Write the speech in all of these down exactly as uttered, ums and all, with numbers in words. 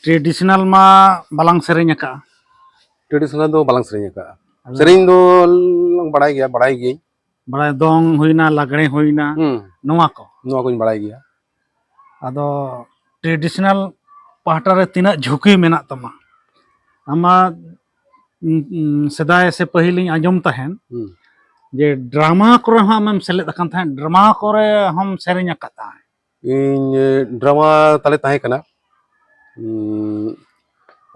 Traditional ᱢᱟ ᱵᱟᱞᱟᱝ ᱥᱮᱨᱮᱧ ᱟᱠᱟᱫᱼᱟ᱾ ᱴᱨᱮᱰᱤᱥᱚᱱᱟᱞ ᱫᱚ ᱵᱟᱞᱟᱝ ᱥᱮᱨᱮᱧ ᱟᱠᱟᱫᱼᱟ᱾ ᱟᱫᱚ ᱥᱮᱨᱮᱧ ᱫᱚ ᱞᱟᱝ ᱵᱟᱲᱟᱭ ᱜᱮᱭᱟ, ᱵᱟᱲᱟᱭ ᱜᱤᱭᱟᱹᱧ᱾ ᱵᱟᱲᱟᱭ, ᱫᱚᱝ ᱦᱩᱭᱱᱟ, ᱞᱟᱜᱽᱲᱮ ᱦᱩᱭᱱᱟ, ᱦᱩᱸ᱾ ᱱᱚᱣᱟ ᱠᱚ᱾ ᱱᱚᱣᱟ ᱠᱚᱧ ᱵᱟᱲᱟᱭ ᱜᱮᱭᱟ᱾ ᱟᱫᱚ ᱴᱨᱮᱰᱤᱥᱚᱱᱟᱞ ᱯᱟᱦᱴᱟ ᱨᱮ ᱛᱤᱱᱟᱹᱜ ᱡᱷᱩᱸᱠᱤ ᱢᱮᱱᱟᱜ ᱛᱟᱢᱟ? ᱟᱢᱟᱜ, ᱩᱸ, ᱩᱸ, ᱥᱮᱫᱟᱭ ᱥᱮ ᱯᱟᱹᱦᱤᱞᱤᱧ ᱟᱸᱡᱚᱢ ᱛᱟᱦᱮᱸᱱ ᱦᱩᱸ᱾ ᱡᱮ ᱰᱨᱟᱢᱟ ᱠᱚᱨᱮ ᱦᱚᱸ ᱟᱢᱮᱢ ᱥᱮᱞᱮᱫ ᱟᱠᱟᱱ ᱛᱟᱦᱮᱸᱫ, ᱰᱨᱟᱢᱟ ᱠᱚᱨᱮ ᱦᱚᱸᱢ ᱥᱮᱨᱮᱧ ᱟᱠᱟᱫᱼᱟ᱾ ᱤᱧ, ᱮ, ᱰᱨᱟᱢᱟ ᱛᱟᱞᱮ ᱛᱟᱦᱮᱸ ᱠᱟᱱᱟ᱾ ᱩᱸ,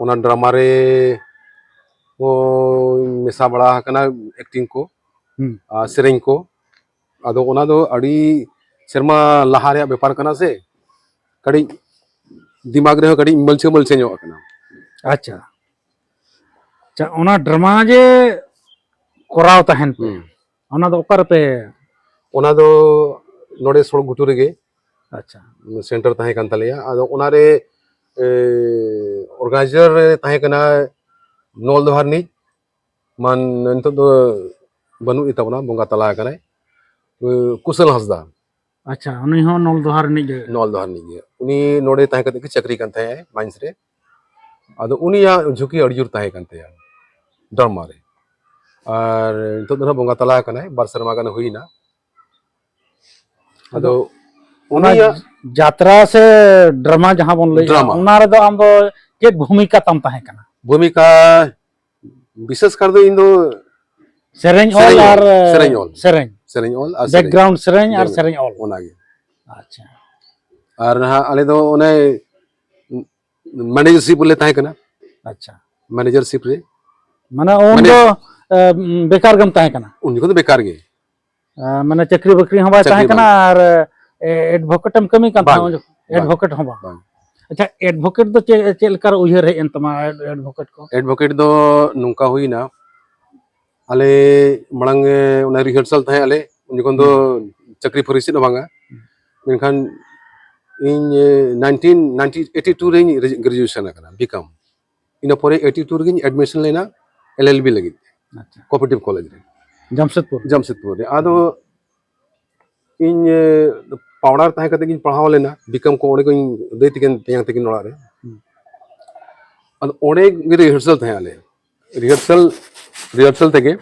ᱚᱱᱟ ᱰᱨᱟᱢᱟ ᱨᱮ ᱦᱚᱸᱧ ᱢᱮᱥᱟ ᱵᱟᱲᱟ ᱟᱠᱟᱱᱟ, ᱮᱠᱴᱤᱝ ᱠᱚ ᱦᱩᱸ᱾ ᱟᱨ ᱥᱮᱨᱮᱧ ᱠᱚ᱾ ᱟᱫᱚ ᱚᱱᱟ ᱫᱚ ᱟᱹᱰᱤ ᱥᱮᱨᱢᱟ ᱞᱟᱦᱟ ᱨᱮᱭᱟᱜ ᱵᱮᱯᱟᱨ ᱠᱟᱱᱟ ᱥᱮ, ᱠᱟᱹᱴᱤᱡ ᱫᱤᱢᱟᱜᱽ ᱨᱮᱦᱚᱸ ᱠᱟᱹᱴᱤᱡ ᱢᱟᱹᱞᱪᱷᱟᱹ ᱢᱟᱹᱞᱪᱷᱟᱹ ᱧᱚᱜ ᱟᱠᱟᱱᱟ᱾ ᱟᱪᱪᱷᱟ, ᱟᱪᱪᱷᱟ, ᱚᱱᱟ ᱰᱨᱟᱢᱟ ᱡᱮ ᱠᱚᱨᱟᱣ ᱛᱟᱦᱮᱱ ᱯᱮ, ᱦᱩᱸ᱾ ᱚᱱᱟ ᱫᱚ ᱚᱠᱟ ᱨᱮᱯᱮ? ᱚᱱᱟ ᱫᱚ ᱱᱚᱰᱮ ᱥᱚᱲᱚᱠ ᱜᱷᱩᱴᱩ ᱨᱮᱜᱮ᱾ ᱟᱪᱪᱷᱟ᱾ ᱥᱮᱱᱴᱟᱨ ᱛᱟᱦᱮᱸ ᱠᱟᱱ ᱛᱟᱞᱮᱭᱟ᱾ ᱟᱫᱚ ᱚᱱᱟᱨᱮ, ᱮ, ᱚᱨᱜᱟᱱᱟᱭᱡᱟᱨ ᱨᱮ ᱛᱟᱦᱮᱸ ᱠᱟᱱᱟ ᱱᱚᱞ ᱫᱚᱦᱟ ᱨᱤᱱᱤᱡ, ᱢᱟᱱ ᱱᱤᱛᱚᱜ ᱫᱚ ᱵᱟᱹᱱᱩᱜ ᱜᱮᱛᱟ ᱵᱚᱱᱟ, ᱵᱚᱸᱜᱟ ᱛᱟᱞᱟ ᱟᱠᱟᱱᱟᱭ, ᱮ, ᱠᱩᱥᱟᱞ ᱦᱟᱸᱥᱫᱟ᱾ ᱟᱪᱪᱷᱟ, ᱩᱱᱤ ᱦᱚᱸ ᱱᱚᱞ ᱫᱚᱦᱟ ᱨᱤᱱᱤᱡ ᱜᱮ? ᱱᱚᱞ ᱫᱚᱦᱟ ᱨᱤᱱᱤᱡ ᱜᱮ᱾ ᱩᱱᱤ ᱱᱚᱰᱮ ᱛᱟᱦᱮᱸ ᱠᱟᱛᱮ ᱜᱮ ᱪᱟᱹᱠᱨᱤ ᱠᱟᱱ ᱛᱟᱦᱮᱸᱜ ᱢᱟᱭᱤᱱᱥ ᱨᱮ᱾ ᱟᱫᱚ ᱩᱱᱤᱭᱟᱜ ᱡᱷᱩᱸᱠᱤ ᱟᱹᱰᱤ ᱡᱳᱨ ᱛᱟᱦᱮᱸ ᱠᱟᱱ ᱛᱟᱭᱟ ᱰᱨᱟᱢᱟ ᱨᱮ᱾ ᱟᱨ ᱱᱤᱛᱚᱜ ᱫᱚ ᱱᱟᱦᱟᱜ ᱵᱚᱸᱜᱟ ᱛᱟᱞᱟ ᱟᱠᱟᱱᱟᱭ, ᱵᱟᱨ ᱥᱮᱨᱢᱟ ᱜᱟᱱ ᱦᱩᱭᱱᱟ᱾ ᱟᱫᱚ ᱟᱫᱚ ᱚᱱᱟ ᱩᱱᱤᱭᱟᱜ ᱡᱟᱛᱨᱟ ᱥᱮ ᱰᱨᱟᱢᱟ ᱡᱟᱦᱟᱸ ᱵᱚᱱ ᱞᱟᱹᱭᱮᱜᱼᱟ, ᱰᱨᱟᱢᱟ᱾ ᱚᱱᱟ ᱨᱮᱫᱚ ᱟᱢ ᱫᱚ ᱪᱮᱫ ᱵᱷᱩᱢᱤᱠᱟ ᱛᱟᱢ ᱛᱟᱦᱮᱸ ᱠᱟᱱᱟ? ᱵᱷᱩᱢᱤᱠᱟ ᱵᱤᱥᱮᱥ ᱠᱟᱨ ᱫᱚ ᱤᱧ ᱫᱚ ᱥᱮᱨᱮᱧ ᱚᱞ ᱥᱮᱨᱮᱧ ᱚᱞ, ᱟᱨ ᱥᱮᱨᱮᱧ ᱚᱞ᱾ ᱥᱮᱨᱮᱧ ᱚᱞ ᱟᱨ ᱥᱮᱨᱮᱧ᱾ ᱵᱮᱠᱜᱨᱟᱣᱩᱱᱰ ᱥᱮᱨᱮᱧ ᱟᱨ ᱵᱮᱠᱜᱨᱟᱣᱩᱱᱰ᱾ ᱥᱮᱨᱮᱧ ᱚᱞ᱾ ᱚᱱᱟᱜᱮ᱾ ᱟᱪᱪᱷᱟ᱾ ᱟᱨ ᱱᱟᱦᱟᱜ ᱟᱞᱮ ᱫᱚ ᱚᱱᱮ ᱢᱮᱱᱮᱡᱟᱨᱥᱤᱯ ᱨᱮᱞᱮ ᱛᱟᱦᱮᱸ ᱠᱟᱱᱟ᱾ ᱟᱪᱪᱷᱟ᱾ ᱢᱮᱱᱮᱡᱟᱨᱥᱤᱯ ᱨᱮ᱾ ᱢᱟᱱᱮ ᱩᱱ ᱢᱟᱱᱮ ᱫᱚ, ᱮ, ᱵᱮᱠᱟᱨ ᱜᱮᱢ ᱛᱟᱦᱮᱸ ᱠᱟᱱᱟ? ᱩᱱ ᱡᱚᱠᱷᱚᱱ ᱫᱚ ᱵᱮᱠᱟᱨ ᱜᱮ᱾ ᱮ, ᱢᱟᱱᱮ ᱪᱟᱹᱠᱨᱤ ᱵᱟᱹᱠᱨᱤ ᱦᱚᱸ ᱵᱟᱭ ᱪᱟᱹᱠᱨᱤ ᱛᱟᱦᱮᱸ ᱠᱟᱱᱟ ᱵᱟᱝ᱾ ᱟᱨ, ᱮ, ᱮᱰᱵᱷᱚᱠᱮᱴ ᱮᱢ ᱠᱟᱹᱢᱤ ᱠᱟᱱ ᱵᱟᱝ, ᱛᱟᱦᱮᱸᱫ ᱩᱱ ᱡᱚᱠᱷᱚᱱ? ᱵᱟᱝ᱾ ᱮᱰᱵᱷᱚᱠᱮᱴ ᱦᱚᱸ ᱵᱟᱝ᱾ ᱵᱟᱝ᱾ ᱟᱪᱪᱷᱟ, ᱮᱰᱵᱷᱚᱠᱮᱴ ᱫᱚ ᱪᱮᱫ, ᱪᱮᱫ ᱞᱮᱠᱟᱨᱮ ᱩᱭᱦᱟᱹᱨ ᱦᱮᱡ ᱮᱱ ᱛᱟᱢᱟ, ᱮᱰ-, ᱮᱰᱵᱷᱚᱠᱮᱴ ᱠᱚ? ᱮᱰᱵᱷᱚᱠᱮᱴ ᱫᱚ ᱱᱚᱝᱠᱟ ᱦᱩᱭᱱᱟ, ᱟᱞᱮ ᱢᱟᱲᱟᱝ, ᱮ, ᱚᱱᱟ ᱨᱤᱦᱟᱨᱥᱟᱞ ᱛᱟᱦᱮᱸ ᱟᱞᱮ, ᱩᱱ ᱡᱚᱠᱷᱚᱱ ᱫᱚ ᱦᱩᱸ᱾ ᱪᱟᱹᱠᱨᱤ ᱯᱷᱟᱹᱨᱤ ᱪᱮᱫ ᱦᱚᱸ ᱵᱟᱝᱟ᱾ ᱦᱩᱸ᱾ ᱢᱮᱱᱠᱷᱟᱱ ᱤᱧ, ᱮ, ᱱᱟᱭᱤᱱᱴᱤᱱ ᱱᱟᱭᱤᱱᱴᱤ, ᱮᱭᱤᱴᱤ ᱴᱩ ᱨᱮᱧ ᱨᱮᱡᱤ-, ᱜᱨᱮᱡᱩᱭᱮᱥᱚᱱ ᱟᱠᱟᱱᱟ, ᱵᱤᱠᱚᱢ᱾ ᱤᱱᱟᱹ ᱯᱚᱨᱮ ᱮᱭᱤᱴᱤ ᱴᱩ ᱨᱮᱜᱤᱧ ᱮᱰᱢᱤᱥᱚᱱ ᱞᱮᱱᱟ ᱮᱞ ᱮᱞ ᱵᱤ ᱞᱟᱹᱜᱤᱫ, ᱟᱪᱪᱷᱟ᱾ ᱠᱚᱯᱟᱨᱮᱴᱤᱵᱷ ᱠᱚᱞᱮᱡᱽ ᱨᱮ᱾ ᱡᱟᱢᱥᱮᱫᱽᱯᱩᱨ? ᱡᱟᱢᱥᱮᱫᱽᱯᱩᱨ ᱨᱮ᱾ ᱟᱫᱚ ᱤᱧ, ᱮ, ᱯᱟᱣᱲᱟᱨ ᱛᱟᱦᱮᱸ ᱠᱟᱛᱮ ᱜᱤᱧ ᱯᱟᱲᱦᱟᱣ ᱞᱮᱱᱟ, ᱵᱤᱠᱚᱢ ᱠᱚ ᱚᱸᱰᱮ ᱠᱚᱧ ᱫᱟᱹᱭ ᱛᱟᱹᱠᱤᱱ, ᱛᱮᱧᱟᱝ ᱛᱟᱹᱠᱤᱱ ᱚᱲᱟᱜ ᱨᱮ᱾ ᱦᱩᱸ᱾ ᱟᱫᱚ ᱚᱸᱰᱮ ᱜᱮ ᱨᱤᱦᱟᱨᱥᱟᱞ ᱛᱟᱦᱮᱸ ᱟᱞᱮ, ᱨᱤᱦᱟᱨᱥᱟᱞ ᱨᱤᱦᱟᱨᱥᱟᱞ ᱛᱮᱜᱮ᱾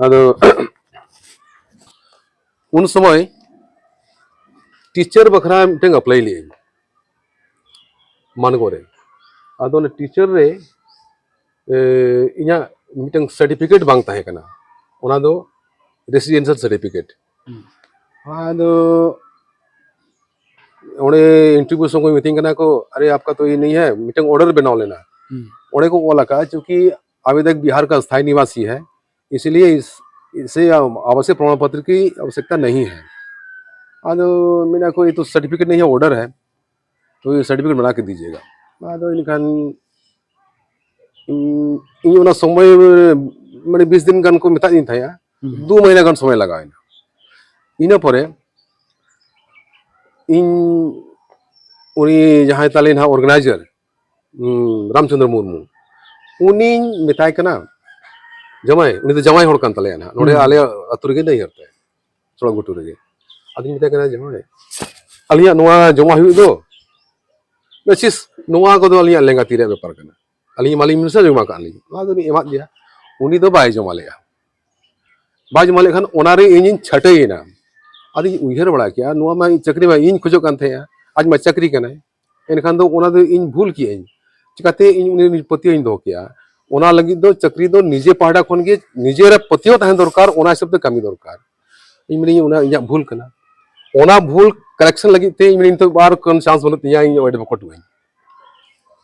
ᱟᱫᱚ ᱩᱱ ᱥᱚᱢᱚᱭ ᱴᱤᱪᱟᱨ ᱵᱟᱠᱷᱨᱟ ᱢᱤᱫᱴᱟᱝ ᱮᱯᱞᱟᱭ ᱞᱮᱫᱟᱹᱧ ᱢᱟᱱᱜᱚ ᱨᱮ᱾ ᱟᱫᱚ ᱚᱱᱟ ᱴᱤᱪᱟᱨ ᱨᱮ ᱮ, ᱤᱧᱟᱹᱜ ᱢᱤᱫᱴᱟᱝ ᱥᱟᱨᱴᱤᱯᱷᱤᱠᱮᱴ ᱵᱟᱝ ᱛᱟᱦᱮᱸ ᱠᱟᱱᱟ, ᱚᱱᱟ ᱫᱚ ᱨᱮᱥᱤᱰᱮᱱᱥᱤᱭᱟᱞ ᱥᱟᱨᱴᱤᱯᱷᱤᱠᱮᱴ᱾ ᱟᱫᱚ ᱚᱸᱰᱮ ᱤᱱᱴᱟᱨᱵᱷᱤᱭᱩ ᱥᱚᱢᱚᱭ ᱢᱤᱛᱟᱹᱧ ᱠᱟᱱᱟ ᱠᱚ, ᱟᱨᱮ ᱟᱯᱠᱟ ᱛᱚ ᱭᱮ ᱱᱟᱦᱤ ᱦᱟᱭ, ᱢᱤᱫᱴᱟᱝ ᱚᱨᱰᱟᱨ ᱵᱮᱱᱟᱣ ᱞᱮᱱᱟ᱾ ᱚᱸᱰᱮ ᱠᱚ ᱚᱞ ᱟᱠᱟᱫᱼᱟ, ᱪᱩᱸᱠᱤ ᱟᱵᱮᱫᱚᱠ ᱵᱤᱦᱟᱨ ᱠᱟ ᱥᱛᱷᱟᱭᱤ ᱱᱤᱵᱟᱥᱤ ᱦᱟᱭ, ᱤᱥᱞᱤᱭᱮ ᱤᱥ- ᱤᱥᱮ ᱟᱵᱟᱥᱤᱠ ᱯᱨᱚᱢᱟᱱ ᱯᱚᱛᱨᱚ ᱠᱤ ᱟᱵᱚᱥᱭᱚᱠᱛᱟ ᱱᱟᱦᱤ ᱦᱟᱭ᱾ ᱟᱫᱚ ᱢᱮᱱᱟ ᱠᱚ, ᱭᱮ ᱛᱚ ᱥᱟᱨᱴᱤᱯᱷᱤᱠᱮᱴ ᱱᱟᱦᱤ ᱦᱟᱭ, ᱚᱨᱰᱟᱨ ᱦᱟᱭ, ᱛᱚ ᱭᱮ ᱥᱟᱨᱴᱤᱯᱷᱤᱠᱮᱴ ᱵᱟᱱᱟ ᱠᱮ ᱫᱤᱡᱤᱭᱮᱜᱟ᱾ ᱟᱫᱚ ᱤᱱᱟᱹᱠᱷᱟᱱ ᱤᱧ ᱤᱧ ᱚᱱᱟ ᱥᱚᱢᱚᱭ ᱢᱟᱱᱮ ᱵᱤᱥ ᱫᱤᱱ ᱜᱟᱱ ᱠᱚ ᱢᱮᱛᱟᱫᱤᱧ ᱛᱟᱦᱮᱸᱜᱼᱟ, ᱫᱩ ᱢᱟᱹᱦᱱᱟᱹ ᱜᱟᱱ ᱥᱚᱢᱚᱭ ᱞᱟᱜᱟᱣ ᱮᱱᱟ᱾ ᱤᱱᱟᱹ ᱯᱚᱨᱮ ᱤᱧ ᱩᱱᱤ ᱡᱟᱦᱟᱸᱭ ᱛᱟᱞᱮ ᱱᱟᱦᱟᱜ ᱚᱨᱜᱟᱱᱟᱭᱡᱟᱨ, ᱨᱟᱢᱪᱚᱸᱫᱽᱨᱚ ᱢᱩᱨᱢᱩ, ᱩᱱᱤᱧ ᱢᱮᱛᱟᱭ ᱠᱟᱱᱟ, ᱡᱟᱶᱟᱭ, ᱩᱱᱤ ᱫᱚ ᱡᱟᱶᱟᱭ ᱦᱚᱲ ᱠᱟᱱ ᱛᱟᱞᱮᱭᱟ ᱱᱟᱦᱟᱜ, ᱱᱚᱰᱮ ᱟᱞᱮ ᱟᱹᱛᱩ ᱨᱮᱜᱮ ᱱᱟᱹᱭᱦᱟᱹᱨ ᱛᱟᱭ, ᱥᱚᱲᱚᱠ ᱜᱷᱩᱴᱩ ᱨᱮᱜᱮ᱾ ᱟᱫᱚᱧ ᱢᱮᱛᱟᱭ ᱠᱟᱱᱟ, ᱡᱟᱶᱟᱭ, ᱟᱹᱞᱤᱧᱟᱜ ᱱᱚᱣᱟ ᱡᱚᱢᱟ ᱦᱩᱭᱩᱜ ᱫᱚ, ᱵᱮᱥᱤᱥ, ᱱᱚᱣᱟ ᱠᱚᱫᱚ ᱟᱹᱞᱤᱧᱟᱜ ᱞᱮᱸᱜᱟ ᱛᱤ ᱨᱮᱭᱟᱜ ᱵᱮᱯᱟᱨ ᱠᱟᱱᱟ, ᱟᱹᱞᱤᱧ ᱢᱟᱞᱤᱧ ᱢᱮᱥᱟ ᱡᱚᱢᱟ ᱠᱟᱜ ᱞᱤᱧ, ᱱᱚᱣᱟ ᱫᱚᱞᱤᱧ ᱮᱢᱟᱫ ᱜᱮᱭᱟ᱾ ᱩᱱᱤ ᱫᱚ ᱵᱟᱭ ᱡᱚᱢᱟ ᱞᱮᱫᱼᱟ᱾ ᱵᱟᱭ ᱡᱚᱢᱟ ᱞᱮᱫ ᱠᱷᱟᱱ ᱚᱱᱟᱨᱮ ᱤᱧᱤᱧ ᱪᱷᱟᱹᱴᱟᱹᱭᱮᱱᱟ᱾ ᱟᱫᱚᱧ ᱩᱭᱦᱟᱹᱨ ᱵᱟᱲᱟ ᱠᱮᱜᱼᱟ, ᱱᱚᱣᱟ ᱢᱟ ᱤᱧ ᱪᱟᱹᱠᱨᱤ ᱢᱟ ᱤᱧ ᱠᱷᱚᱡᱚᱜ ᱠᱟᱱ ᱛᱟᱦᱮᱸᱜᱼᱟ, ᱟᱡ ᱢᱟ ᱪᱟᱹᱠᱨᱤ ᱠᱟᱱᱟᱭ᱾ ᱮᱱᱠᱷᱟᱱ ᱫᱚ ᱚᱱᱟ ᱫᱚ ᱤᱧ ᱵᱷᱩᱞ ᱠᱮᱜᱼᱟᱹᱧ, ᱪᱤᱠᱟᱹᱛᱮ ᱤᱧ ᱩᱱᱤ ᱯᱟᱹᱛᱭᱟᱹᱣ ᱤᱧ ᱫᱚᱦᱚ ᱠᱮᱜᱼᱟ? ᱚᱱᱟ ᱞᱟᱹᱜᱤᱫ ᱫᱚ ᱪᱟᱹᱠᱨᱤ ᱫᱚ ᱱᱤᱡᱮ ᱯᱟᱦᱴᱟ ᱠᱷᱚᱱ ᱜᱮ ᱱᱤᱡᱮᱨᱟᱜ ᱯᱟᱹᱛᱭᱟᱹᱣ ᱛᱟᱦᱮᱸ ᱫᱚᱨᱠᱟᱨ, ᱚᱱᱟ ᱦᱤᱥᱟᱹᱵ ᱛᱮ ᱠᱟᱹᱢᱤ ᱫᱚᱨᱠᱟᱨ᱾ ᱤᱧ ᱢᱮᱱᱟᱹᱧ, ᱚᱱᱟ ᱤᱧᱟᱹᱜ ᱵᱷᱩᱞ ᱠᱟᱱᱟ᱾ ᱚᱱᱟ ᱵᱷᱩᱞ ᱠᱟᱨᱮᱠᱥᱚᱱ ᱞᱟᱹᱜᱤᱫ ᱛᱮ ᱤᱧ ᱢᱮᱱᱟᱹᱧ, ᱱᱤᱛᱚᱜ ᱟᱨ ᱠᱳᱱᱳ ᱪᱟᱱᱥ ᱵᱟᱹᱱᱩᱜ ᱛᱤᱧᱟ, ᱤᱧ ᱚᱸᱰᱮ ᱵᱟᱠᱚ ᱦᱚᱴᱚ ᱠᱟᱹᱧ᱾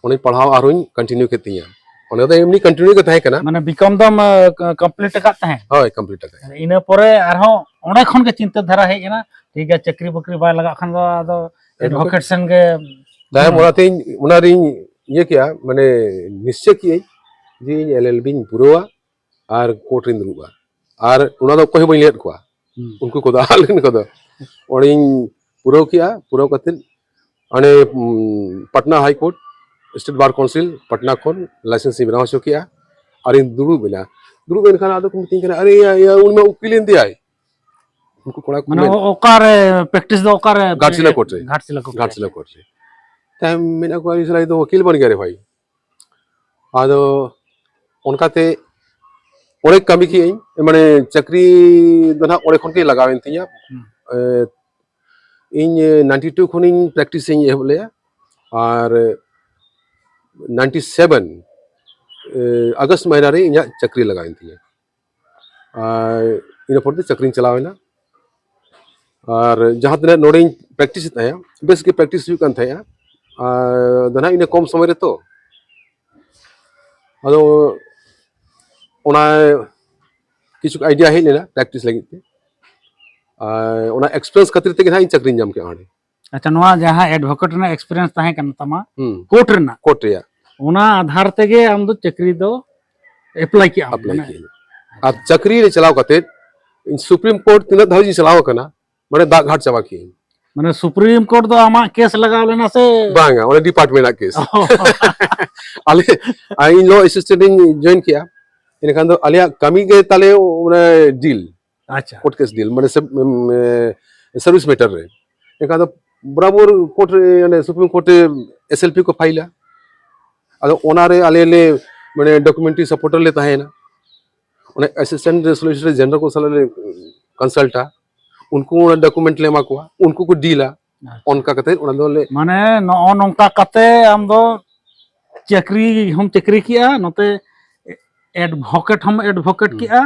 ᱚᱸᱰᱮ ᱯᱟᱲᱦᱟᱣ ᱟᱨᱦᱚᱸᱧ ᱠᱚᱱᱴᱤᱱᱤᱭᱩ ᱠᱮᱫ ᱛᱤᱧᱟ᱾ ᱚᱸᱰᱮ ᱫᱚ ᱮᱢᱱᱤ ᱠᱚᱱᱴᱤᱱᱤᱭᱩ ᱜᱮ ᱛᱟᱦᱮᱸ ᱠᱟᱱᱟ᱾ ᱢᱟᱱᱮ ᱵᱤᱠᱚᱢ ᱫᱚᱢ ᱠᱚᱢᱯᱞᱤᱴ ᱟᱠᱟᱫ ᱛᱟᱦᱮᱸᱫ? ᱦᱳᱭ, ᱠᱚᱢᱯᱞᱤᱴ ᱟᱠᱟᱫ᱾ ᱤᱱᱟᱹ ᱯᱚᱨᱮ ᱟᱨᱦᱚᱸ ᱚᱸᱰᱮ ᱠᱷᱚᱱ ᱜᱮ ᱪᱤᱱᱛᱟᱹ ᱫᱷᱟᱨᱟ ᱦᱮᱡ ᱮᱱᱟ, ᱴᱷᱤᱠ ᱜᱮᱭᱟ, ᱪᱟᱹᱠᱨᱤ ᱵᱟᱹᱠᱨᱤ ᱵᱟᱭ ᱞᱟᱜᱟᱜ ᱠᱷᱟᱱ ᱫᱚ ᱟᱫᱚ ᱮᱰᱵᱷᱚᱠᱮᱴ ᱥᱮᱱ ᱜᱮ᱾ ᱛᱟᱭᱚᱢ ᱚᱱᱟᱛᱮᱧ, ᱚᱱᱟᱨᱤᱧ ᱤᱭᱟᱹ ᱠᱮᱜᱼᱟ, ᱢᱟᱱᱮ ᱱᱤᱥᱪᱚᱭ ᱠᱮᱜᱼᱟᱹᱧ ᱡᱮ ᱤᱧ ᱮᱞ ᱮᱞ ᱵᱤᱧ ᱯᱩᱨᱟᱹᱣᱟ ᱟᱨ ᱠᱳᱨᱴ ᱨᱤᱧ ᱫᱩᱲᱩᱵᱼᱟ᱾ ᱟᱨ ᱚᱱᱟ ᱫᱚ ᱚᱠᱚᱭ ᱦᱚᱸ ᱵᱟᱹᱧ ᱞᱟᱹᱭᱟᱫ ᱠᱚᱣᱟ, ᱩᱱᱠᱩ ᱠᱚᱫᱚ, ᱟᱞᱮ ᱨᱮᱱ ᱠᱚᱫᱚ᱾ ᱚᱸᱰᱮᱧ ᱯᱩᱨᱟᱹᱣ ᱠᱮᱜᱼᱟ, ᱯᱩᱨᱟᱹᱣ ᱠᱟᱛᱮᱫ ᱚᱸᱰᱮ ᱯᱟᱴᱱᱟ ᱦᱟᱭ ᱠᱳᱨᱴ, ᱥᱴᱮᱴ ᱵᱟᱨ ᱠᱟᱣᱩᱱᱥᱤᱞ ᱯᱟᱴᱱᱟ ᱠᱷᱚᱱ ᱞᱟᱭᱥᱮᱱᱥ ᱤᱧ ᱵᱮᱱᱟᱣ ᱦᱚᱪᱚ ᱠᱮᱜᱼᱟ᱾ ᱟᱨᱤᱧ ᱫᱩᱲᱩᱵ ᱮᱱᱟ᱾ ᱫᱩᱲᱩᱵ ᱮᱱ ᱠᱷᱟᱱ ᱟᱫᱚ ᱠᱚ ᱢᱤᱛᱟᱹᱧ ᱠᱟᱱᱟ, ᱟᱨᱮ ᱭᱟ, ᱭᱟ, ᱩᱱᱤ ᱢᱟ ᱩᱠᱤᱞ ᱮᱱ ᱫᱮᱭᱟᱭ᱾ ᱩᱱᱠᱩ ᱠᱚᱲᱟ ᱠᱚ ᱢᱟᱱᱮ ᱢᱮᱱ- ᱚ- ᱚᱠᱟᱨᱮ ᱯᱨᱮᱠᱴᱤᱥ ᱫᱚ ᱚᱠᱟᱨᱮ? ᱜᱷᱟᱴᱥᱤᱞᱟ ᱠᱳᱨᱴ ᱨᱮ᱾ ᱜᱷᱟᱴᱥᱤᱞᱟ ᱠᱳᱨᱴ ᱨᱮ᱾ ᱜᱷᱟᱴᱥᱤᱞᱟ ᱠᱳᱨᱴ ᱨᱮ᱾ ᱛᱟᱭᱚᱢ ᱢᱮᱱᱟᱜ ᱠᱚᱣᱟ, ᱩᱱᱤ ᱥᱟᱞᱟ ᱫᱚ ᱩᱠᱤᱞ ᱵᱟᱹᱱᱩᱜ ᱜᱮᱭᱟ ᱨᱮ ᱵᱷᱟᱭ᱾ ᱟᱫᱚ ᱚᱱᱠᱟᱛᱮ ᱚᱸᱰᱮ ᱠᱟᱹᱢᱤ ᱠᱮᱜᱼᱟᱹᱧ, ᱢᱟᱱᱮ ᱪᱟᱹᱠᱨᱤ ᱫᱚ ᱱᱟᱦᱟᱜ ᱚᱸᱰᱮ ᱠᱷᱚᱱ ᱜᱮ ᱞᱟᱜᱟᱣᱮᱱ ᱛᱤᱧᱟ᱾ ᱦᱩᱸ᱾ ᱮ, ᱤᱧ ᱱᱟᱭᱤᱱᱴᱤ ᱴᱩ ᱠᱷᱚᱱᱤᱧ ᱯᱨᱮᱠᱴᱤᱥ ᱤᱧ ᱮᱦᱚᱵ ᱞᱮᱜᱼᱟ, ᱟᱨ ᱱᱟᱭᱤᱱᱴᱤ ᱥᱮᱵᱷᱮᱱ ᱟᱜᱚᱥᱴ ᱢᱟᱹᱦᱱᱟᱹ ᱨᱮ ᱤᱧᱟᱹᱜ ᱪᱟᱹᱠᱨᱤ ᱞᱟᱜᱟᱣᱮᱱ ᱛᱤᱧᱟ᱾ ᱟᱨ ᱤᱱᱟᱹ ᱯᱚᱨ ᱫᱚ ᱪᱟᱹᱠᱨᱤᱧ ᱪᱟᱞᱟᱣ ᱮᱱᱟ᱾ ᱟᱨ ᱡᱟᱦᱟᱸ ᱛᱤᱱᱟᱹᱜ ᱱᱚᱰᱮᱧ ᱯᱨᱮᱠᱴᱤᱥ ᱮᱫ ᱛᱟᱦᱮᱸᱜᱼᱟ, ᱵᱮᱥ ᱜᱮ ᱯᱨᱮᱠᱴᱤᱥ ᱦᱩᱭᱩᱜ ᱠᱟᱱ ᱛᱟᱦᱮᱸᱜᱼᱟ᱾ ᱟᱨ ᱫᱚ ᱱᱟᱦᱟᱜ ᱤᱱᱟᱹ ᱠᱚᱢ ᱥᱚᱢᱚᱭ ᱨᱮᱛᱚ, ᱟᱫᱚ ᱚᱱᱟ ᱠᱤᱪᱷᱩ ᱟᱭᱰᱤᱭᱟ ᱦᱮᱡ ᱞᱮᱱᱟ ᱯᱨᱮᱠᱴᱤᱥ ᱞᱟᱹᱜᱤᱫ ᱛᱮ, ᱟᱨ ᱚᱱᱟ ᱮᱠᱥᱯᱮᱨᱤᱭᱮᱱᱥ ᱠᱷᱟᱹᱛᱤᱨ ᱛᱮᱜᱮ ᱱᱟᱦᱟᱜ ᱤᱧ ᱪᱟᱹᱠᱨᱤᱧ ᱧᱟᱢ ᱠᱮᱫᱼᱟ ᱚᱸᱰᱮ᱾ ᱟᱪᱪᱷᱟ, ᱱᱚᱣᱟ ᱡᱟᱦᱟᱸ ᱮᱰᱵᱷᱚᱠᱮᱴ ᱨᱮᱱᱟᱜ ᱮᱠᱥᱯᱮᱨᱤᱭᱮᱱᱥ ᱛᱟᱦᱮᱸ ᱠᱟᱱ ᱛᱟᱢᱟ, ᱦᱩᱸ᱾ ᱠᱳᱨᱴ ᱨᱮᱱᱟᱜ, ᱠᱳᱨᱴ ᱨᱮᱭᱟᱜ᱾ ᱚᱱᱟ ᱟᱫᱷᱟᱨ ᱛᱮᱜᱮ ᱟᱢ ᱫᱚ ᱪᱟᱹᱠᱨᱤ ᱫᱚ ᱮᱯᱞᱟᱭ ᱠᱮᱜ ᱟᱢ, ᱮᱯᱞᱟᱭ ᱢᱟᱱᱮ? ᱠᱮᱜᱼᱟᱹᱧ᱾ ᱟᱨ ᱪᱟᱹᱠᱨᱤ ᱨᱮ ᱪᱟᱞᱟᱣ ᱠᱟᱛᱮ ᱤᱧ ᱥᱩᱯᱨᱤᱢ ᱠᱳᱨᱴ ᱛᱤᱱᱟᱹᱜ ᱫᱷᱟᱣ ᱤᱧ ᱪᱟᱞᱟᱣ ᱟᱠᱟᱱᱟ, ᱢᱟᱱᱮ ᱫᱟᱜ ᱜᱷᱟᱴ ᱪᱟᱵᱟ ᱠᱮᱜᱼᱟᱹᱧ᱾ ᱢᱟᱱᱮ ᱥᱩᱯᱨᱤᱢ ᱠᱳᱨᱴ ᱫᱚ ᱟᱢᱟᱜ ᱠᱮᱥ ᱞᱟᱜᱟᱣ ᱞᱮᱱᱟ ᱥᱮ? ᱵᱟᱝᱟ, ᱚᱸᱰᱮ ᱰᱤᱯᱟᱨᱴᱢᱮᱱᱴ ᱨᱮᱱᱟᱜ ᱠᱮᱥ᱾ ᱚ᱾ ᱟᱞᱮ, ᱤᱧ ᱞᱚ ᱮᱥᱤᱥᱴᱮᱱᱴ ᱤᱧ ᱡᱚᱭᱮᱱ ᱠᱮᱜᱼᱟ, ᱮᱱᱠᱷᱟᱱ ᱫᱚ ᱟᱞᱮᱭᱟᱜ ᱠᱟᱹᱢᱤ ᱜᱮ ᱛᱟᱞᱮ ᱚᱱᱮ ᱰᱤᱞ, ᱟᱪᱪᱷᱟ᱾ ᱠᱳᱨᱴ ᱠᱮᱥ ᱰᱤᱞ, ᱢᱟᱱᱮ ᱥᱟᱵ-, ᱩᱢ, ᱮ, ᱥᱟᱨᱵᱷᱤᱥ ᱢᱮᱴᱟᱨ ᱨᱮ᱾ ᱮᱱᱠᱷᱟᱱ ᱫᱚ ᱵᱚᱨᱟᱵᱚᱨ ᱠᱳᱨᱴ ᱨᱮ, ᱚᱱᱮ ᱥᱩᱯᱨᱤᱢ ᱠᱳᱨᱴ ᱨᱮ ᱮᱥ ᱮᱞ ᱯᱤ ᱠᱚ ᱯᱷᱟᱭᱤᱞᱟ᱾ ᱟᱫᱚ ᱚᱱᱟᱨᱮ ᱟᱞᱮ ᱞᱮ, ᱢᱟᱱᱮ ᱰᱚᱠᱩᱢᱮᱱᱴᱨᱤ ᱥᱟᱯᱳᱨᱴᱟᱨ ᱞᱮ ᱛᱟᱦᱮᱸᱭᱮᱱᱟ᱾ ᱚᱱᱮ ᱮᱥᱤᱥᱴᱮᱱᱴ ᱥᱚᱞᱤᱥᱤᱴᱚᱨ ᱡᱮᱱᱟᱨᱮᱞ ᱠᱚ ᱥᱟᱞᱟᱜ ᱞᱮ ᱠᱚᱱᱥᱟᱞᱴᱟ, ᱩᱱᱠᱩ ᱚᱱᱟ ᱰᱚᱠᱩᱢᱮᱱᱴ ᱞᱮ ᱮᱢᱟ ᱠᱚᱣᱟ, ᱩᱱᱠᱩ ᱠᱚ ᱰᱤᱞᱟ᱾ ᱟᱪᱪᱷᱟ᱾ ᱚᱱᱠᱟ ᱠᱟᱛᱮ ᱚᱱᱟ ᱫᱚᱞᱮ ᱢᱟᱱᱮ ᱱᱚᱜᱼᱚ ᱱᱚᱝᱠᱟ ᱠᱟᱛᱮ ᱟᱢ ᱫᱚ ᱪᱟᱹᱠᱨᱤ ᱦᱚᱸᱢ ᱪᱟᱹᱠᱨᱤ ᱠᱮᱜᱼᱟ, ᱱᱚᱛᱮ ᱮᱰᱵᱷᱚᱠᱮᱴ ᱦᱚᱸᱢ ᱮᱰᱵᱷᱚᱠᱮᱴ ᱦᱩᱸ᱾ ᱠᱮᱜᱼᱟ,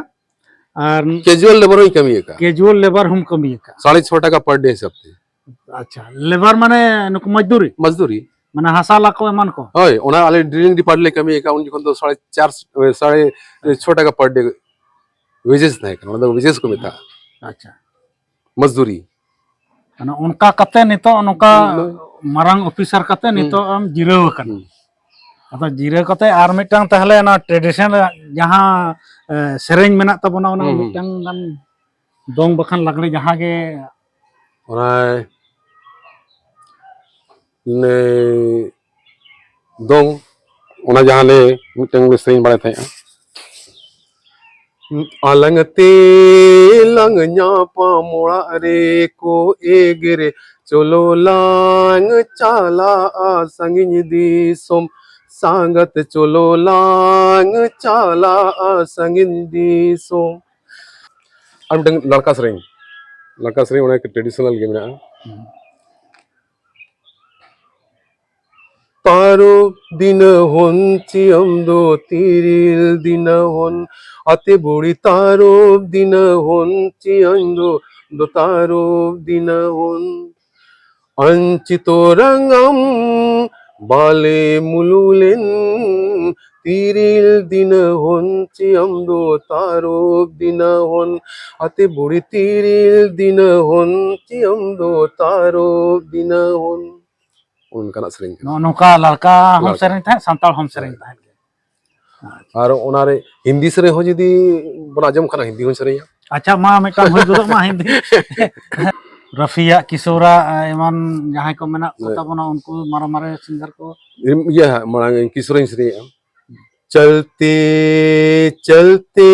ᱟᱨ ᱠᱮᱡᱩᱣᱟᱞ ᱞᱮᱵᱟᱨ ᱦᱚᱸᱧ ᱠᱟᱹᱢᱤ ᱟᱠᱟᱫᱼᱟ᱾ ᱠᱮᱡᱩᱣᱟᱞ ᱞᱮᱵᱟᱨ ᱦᱚᱸᱢ ᱠᱟᱹᱢᱤ ᱟᱠᱟᱫᱼᱟ᱾ ᱥᱟᱲᱮ ᱪᱷᱚ ᱴᱟᱠᱟ ᱯᱟᱨ ᱰᱮ ᱦᱤᱥᱟᱹᱵ ᱛᱮ᱾ ᱟᱪᱪᱷᱟ, ᱞᱮᱵᱟᱨ ᱢᱟᱱᱮ ᱱᱩᱠᱩ ᱢᱚᱡᱫᱩᱨᱤ? ᱢᱚᱡᱫᱩᱨᱤ᱾ ᱢᱟᱱᱮ ᱦᱟᱥᱟ ᱞᱟ ᱠᱚ ᱮᱢᱟᱱ ᱠᱚ? ᱦᱳᱭ, ᱚᱱᱟ ᱟᱞᱮ ᱰᱨᱤᱞᱤᱝ ᱰᱤᱯᱟᱨᱴᱢᱮᱱᱴ ᱞᱮ ᱠᱟᱹᱢᱤ ᱟᱠᱟᱫᱼᱟ, ᱩᱱ ᱡᱚᱠᱷᱚᱱ ᱫᱚ ᱥᱟᱲᱮ ᱪᱟᱨ, ᱥᱟᱲᱮ ᱪᱷᱚ ᱴᱟᱠᱟ ᱯᱟᱨ ᱰᱮ ᱣᱮᱡᱮᱥ ᱛᱟᱦᱮᱸ ᱠᱟᱱᱟ, ᱚᱱᱟ ᱫᱚ ᱣᱮᱡᱮᱥ ᱠᱚ ᱢᱮᱛᱟᱜᱼᱟ᱾ ᱟᱪᱪᱷᱟ᱾ ᱢᱚᱡᱫᱩᱨᱤ᱾ ᱢᱟᱱᱮ ᱚᱱᱠᱟ ᱠᱟᱛᱮ ᱱᱤᱛᱚᱜ ᱱᱚᱝᱠᱟ ᱦᱩᱸ᱾ ᱢᱟᱨᱟᱝ ᱚᱯᱷᱤᱥᱟᱨ ᱠᱟᱛᱮ ᱦᱩᱸ᱾ ᱱᱤᱛᱚᱜ ᱮᱢ ᱡᱤᱨᱟᱹᱣ ᱟᱠᱟᱱᱟ᱾ ᱦᱩᱸ᱾ ᱟᱫᱚ ᱡᱤᱨᱟᱹᱣ ᱠᱟᱛᱮ ᱟᱨ ᱢᱤᱫᱴᱟᱝ ᱛᱟᱦᱚᱞᱮ ᱚᱱᱟ ᱴᱨᱮᱰᱤᱥᱚᱱᱟᱞ ᱡᱟᱦᱟᱸ, ᱮ, ᱥᱮᱨᱮᱧ ᱢᱮᱱᱟᱜ ᱛᱟᱵᱚᱱᱟ, ᱚᱱᱟ ᱦᱩᱸ, ᱦᱩᱸ᱾ ᱢᱤᱫᱴᱟᱝ ᱜᱟᱱ ᱫᱚᱝ ᱵᱟᱠᱷᱟᱱ ᱞᱟᱜᱽᱲᱮ ᱡᱟᱦᱟᱸ ᱜᱮ᱾ ᱚᱱᱟ ᱱᱮ ᱫᱚᱝ, ᱚᱱᱟ ᱡᱟᱦᱟᱸ ᱞᱮ ᱢᱤᱫᱴᱟᱝ ᱞᱮ ᱥᱮᱨᱮᱧ ᱵᱟᱲᱟᱭ ᱛᱟᱦᱮᱸᱜᱼᱟ᱾ ᱟᱞᱟᱝ ᱛᱮᱞᱟᱝ ᱧᱟᱯᱟᱢ ᱚᱲᱟᱜ ᱨᱮᱠᱚ ᱮᱜᱮᱨᱮ, ᱪᱚᱞᱚ ᱞᱟᱝ ᱪᱟᱞᱟᱜᱼᱟ ᱥᱟᱺᱜᱤᱧ ᱫᱤᱥᱚᱢ᱾ ᱛᱟᱸᱜᱟᱛᱮ ᱪᱚᱞᱚ ᱞᱟᱝ ᱪᱟᱞᱟᱜᱼᱟ ᱥᱟᱺᱜᱤᱧ ᱫᱤᱥᱚᱢ᱾ ᱟᱨ ᱢᱤᱫᱴᱟᱝ ᱞᱟᱲᱠᱟ ᱥᱮᱨᱮᱧ, ᱞᱟᱲᱠᱟ ᱥᱮᱨᱮᱧ ᱚᱱᱟ ᱴᱨᱮᱰᱤᱥᱚᱱᱟᱞ ᱜᱮ ᱢᱮᱱᱟᱜᱼᱟ᱾ ᱛᱟᱨᱚᱵ ᱫᱤᱱᱟᱹᱦᱚᱱ ᱪᱤᱭᱟᱢ ᱫᱚ ᱛᱤᱨᱤᱞ ᱫᱤᱱᱟᱹᱦᱚᱱ, ᱟᱛᱮ ᱵᱩᱲᱤ ᱛᱟᱨᱚᱵ ᱫᱤᱱᱟᱹᱦᱚᱱ ᱪᱤᱭᱟᱢ ᱫᱚ, ᱫᱚ ᱛᱟᱨᱚᱵ ᱫᱤᱱᱟᱹᱦᱚᱱ᱾ ᱟᱧᱪᱤᱛᱚ ᱨᱟᱝᱜᱟᱢ ᱵᱟᱞᱮ ᱢᱩᱞᱩᱞᱮᱱ, ᱛᱤᱨᱤᱞ ᱫᱤᱱᱟᱹᱦᱚᱱ ᱪᱤᱭᱟᱢ ᱫᱚ ᱛᱟᱨᱚᱵ ᱫᱤᱱᱟᱹᱦᱚᱱ, ᱟᱛᱮ ᱵᱩᱲᱤ ᱛᱤᱨᱤᱞ ᱫᱤᱱᱟᱹᱦᱚᱱ ᱪᱤᱭᱟᱢ ᱫᱚ ᱛᱟᱨᱚᱵ ᱫᱤᱱᱟᱹᱦᱚᱱ᱾ ᱚᱱᱠᱟᱱᱟᱜ ᱥᱮᱨᱮᱧ ᱠᱟᱱᱟ᱾ ᱱᱚᱜᱼᱚ ᱱᱚᱝᱠᱟ ᱞᱟᱲᱠᱟ ᱦᱚᱸᱢ ᱞᱟᱲᱠᱟ᱾ ᱥᱮᱨᱮᱧ ᱛᱟᱦᱮᱸᱫ, ᱥᱟᱱᱛᱟᱲ ᱦᱚᱸᱢ ᱥᱮᱨᱮᱧ ᱦᱳᱭ᱾ ᱛᱟᱦᱮᱸᱫ᱾ ᱟᱨ ᱚᱱᱟᱨᱮ ᱦᱤᱱᱫᱤ ᱥᱮᱨᱮᱧ ᱦᱚᱸ ᱡᱩᱫᱤ ᱵᱚᱱ ᱟᱸᱡᱚᱢ ᱠᱷᱟᱱ, ᱦᱤᱱᱫᱤ ᱦᱚᱸᱧ ᱥᱮᱨᱮᱧᱟ᱾ ᱟᱪᱪᱷᱟ, ᱢᱟ ᱢᱤᱫᱴᱟᱝ ᱦᱩᱭ ᱜᱚᱫᱚᱜ ᱢᱟ ᱦᱤᱱᱫᱤ᱾ ᱨᱟᱹᱯᱷᱤᱭᱟᱜ, ᱠᱤᱥᱳᱨᱟᱜ, ᱮᱢᱟᱱ ᱡᱟᱦᱟᱸᱭ ᱠᱚ ᱢᱮᱱᱟᱜ ᱠᱚ ᱦᱳᱭ᱾ ᱛᱟᱵᱚᱱᱟ, ᱩᱱᱠᱩ ᱢᱟᱨᱟᱝ ᱢᱟᱨᱮ ᱥᱤᱝᱜᱟᱨ ᱠᱚ᱾ ᱤᱭᱟᱹ ᱦᱟᱸᱜ, ᱢᱟᱲᱟᱝ ᱠᱤᱥᱳᱨᱤᱧ ᱥᱮᱨᱮᱧᱮᱜᱼᱟ᱾ चलते चलते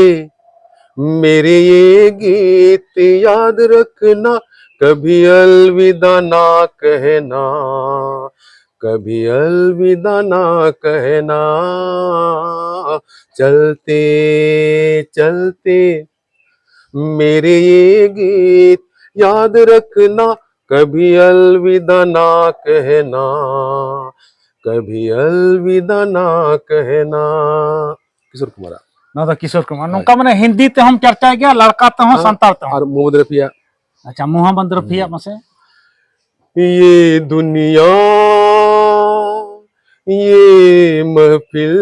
मेरे ये गीत याद रखना, कभी अलविदा ना कहना, कभी अलविदा ना कहना। चलते चलते मेरे ये गीत याद रखना, कभी अलविदा ना कहना, कभी अलविदा ना कहना। ᱠᱤᱥᱳᱨ ᱠᱩᱢᱟᱨᱟᱜ᱾ ᱱᱚᱣᱟ ᱫᱚ ᱠᱤᱥᱳᱨ ᱠᱩᱢᱟᱨ᱾ ᱦᱳᱭ᱾ ᱱᱚᱝᱠᱟ ᱢᱟᱱᱮ ᱦᱤᱱᱫᱤ ᱛᱮᱦᱚᱸᱢ ᱪᱟᱨᱪᱟᱭ ᱜᱮᱭᱟ, ᱞᱟᱲᱠᱟ ᱛᱮᱦᱚᱸ, ᱟᱨ, ᱥᱟᱱᱛᱟᱲ ᱛᱮᱦᱚᱸ᱾ ᱟᱨ ᱢᱚᱦᱚᱢᱢᱚᱫᱽ ᱨᱟᱯᱷᱤᱭᱟᱜ᱾ ᱟᱪᱪᱷᱟ, ᱢᱚᱦᱚᱢᱢᱚᱫᱽ ᱨᱟᱯᱷᱤᱭᱟᱜ ᱦᱩᱸ᱾ ᱢᱟᱥᱮ᱾ ये दुनिया, ये महफिल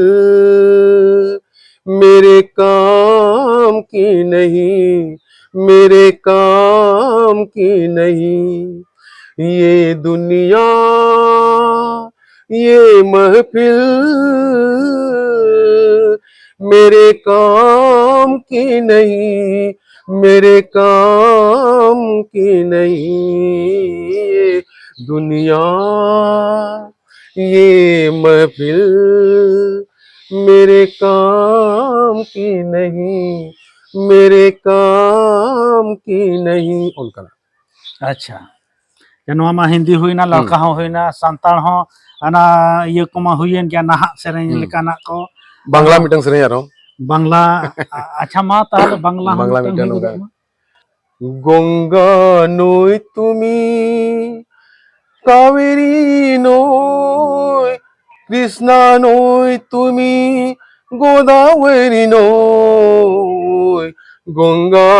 मेरे काम की नहीं, मेरे काम की नहीं। ये दुनिया, ये महफिल मेरे काम की नहीं, मेरे काम की नहीं। ये दुनिया, ये महफिल मेरे काम की नहीं, मेरे काम की नहीं। ᱚᱱᱠᱟᱱᱟᱜ᱾ ᱟᱪᱪᱷᱟ᱾ ᱡᱮ ᱱᱚᱣᱟ ᱢᱟ ᱦᱤᱱᱫᱤ ᱦᱩᱭᱱᱟ, ᱞᱟᱲᱠᱟ ᱦᱚᱸ ᱦᱩᱭᱱᱟ, ᱥᱟᱱᱛᱟᱲ ᱦᱚᱸ ᱚᱱᱟ ᱤᱭᱟᱹ ᱠᱚᱢᱟ ᱦᱩᱭᱮᱱ ᱜᱮᱭᱟ, ᱱᱟᱦᱟᱜ ᱥᱮᱨᱮᱧ ᱦᱩᱸ᱾ ᱞᱮᱠᱟᱱᱟᱜ ᱠᱚ᱾ ᱵᱟᱝᱞᱟ ᱢᱤᱫᱴᱟᱝ ᱥᱮᱨᱮᱧ ᱟᱨᱦᱚᱸ᱾ ᱵᱟᱝᱞᱟ, ᱟ-, ᱟᱪᱪᱷᱟ, ᱢᱟ ᱛᱟᱦᱚᱞᱮ ᱵᱟᱝᱞᱟ ᱦᱚᱸ ᱵᱟᱝᱞᱟ ᱢᱤᱫᱴᱟᱝ ᱢᱤᱫᱴᱟᱝ ᱦᱩᱭ ᱱᱚᱝᱠᱟ᱾ ᱜᱚᱫᱚᱜ ᱢᱟ᱾ গঙ্গা নই তুমি, কাবেরী নই, কৃষ্ণা নই তুমি, গোদাবরী নই, গঙ্গা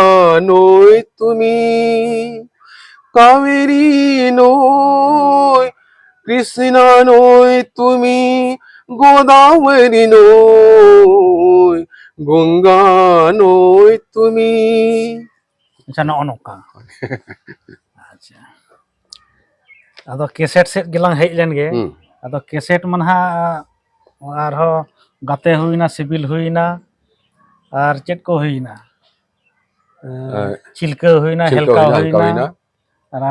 নই তুমি, কাবেরী নই, কৃষ্ণা নই তুমি, গোদাবরী নই, গঙ্গা নই তুমি। ᱟᱪᱪᱷᱟ, ᱱᱚᱜᱼᱚ ᱱᱚᱝᱠᱟ᱾ ᱟᱪᱪᱷᱟ, ᱟᱫᱚ ᱠᱮᱥᱮᱴ ᱥᱮᱫ ᱜᱮᱞᱟᱝ ᱦᱮᱡ ᱞᱮᱱ ᱜᱮ᱾ ᱦᱩᱸ᱾ ᱟᱫᱚ ᱠᱮᱥᱮᱴ ᱢᱟ ᱱᱟᱦᱟᱜ ᱟᱨᱦᱚᱸ ᱜᱟᱛᱮ ᱦᱩᱭᱱᱟ, ᱥᱤᱵᱤᱞ ᱦᱩᱭᱱᱟ, ᱟᱨ ᱪᱮᱫ ᱠᱚ ᱦᱩᱭᱱᱟ? ᱮᱸ, ᱪᱤᱞᱠᱟᱹ ᱦᱩᱭᱱᱟ, ᱪᱤᱞᱠᱟᱹ ᱦᱮᱞᱠᱟᱣ ᱦᱩᱭᱱᱟ, ᱦᱮᱞᱠᱟᱣ ᱦᱩᱭᱱᱟ᱾ ᱦᱩᱭᱱᱟ᱾ ᱟᱨ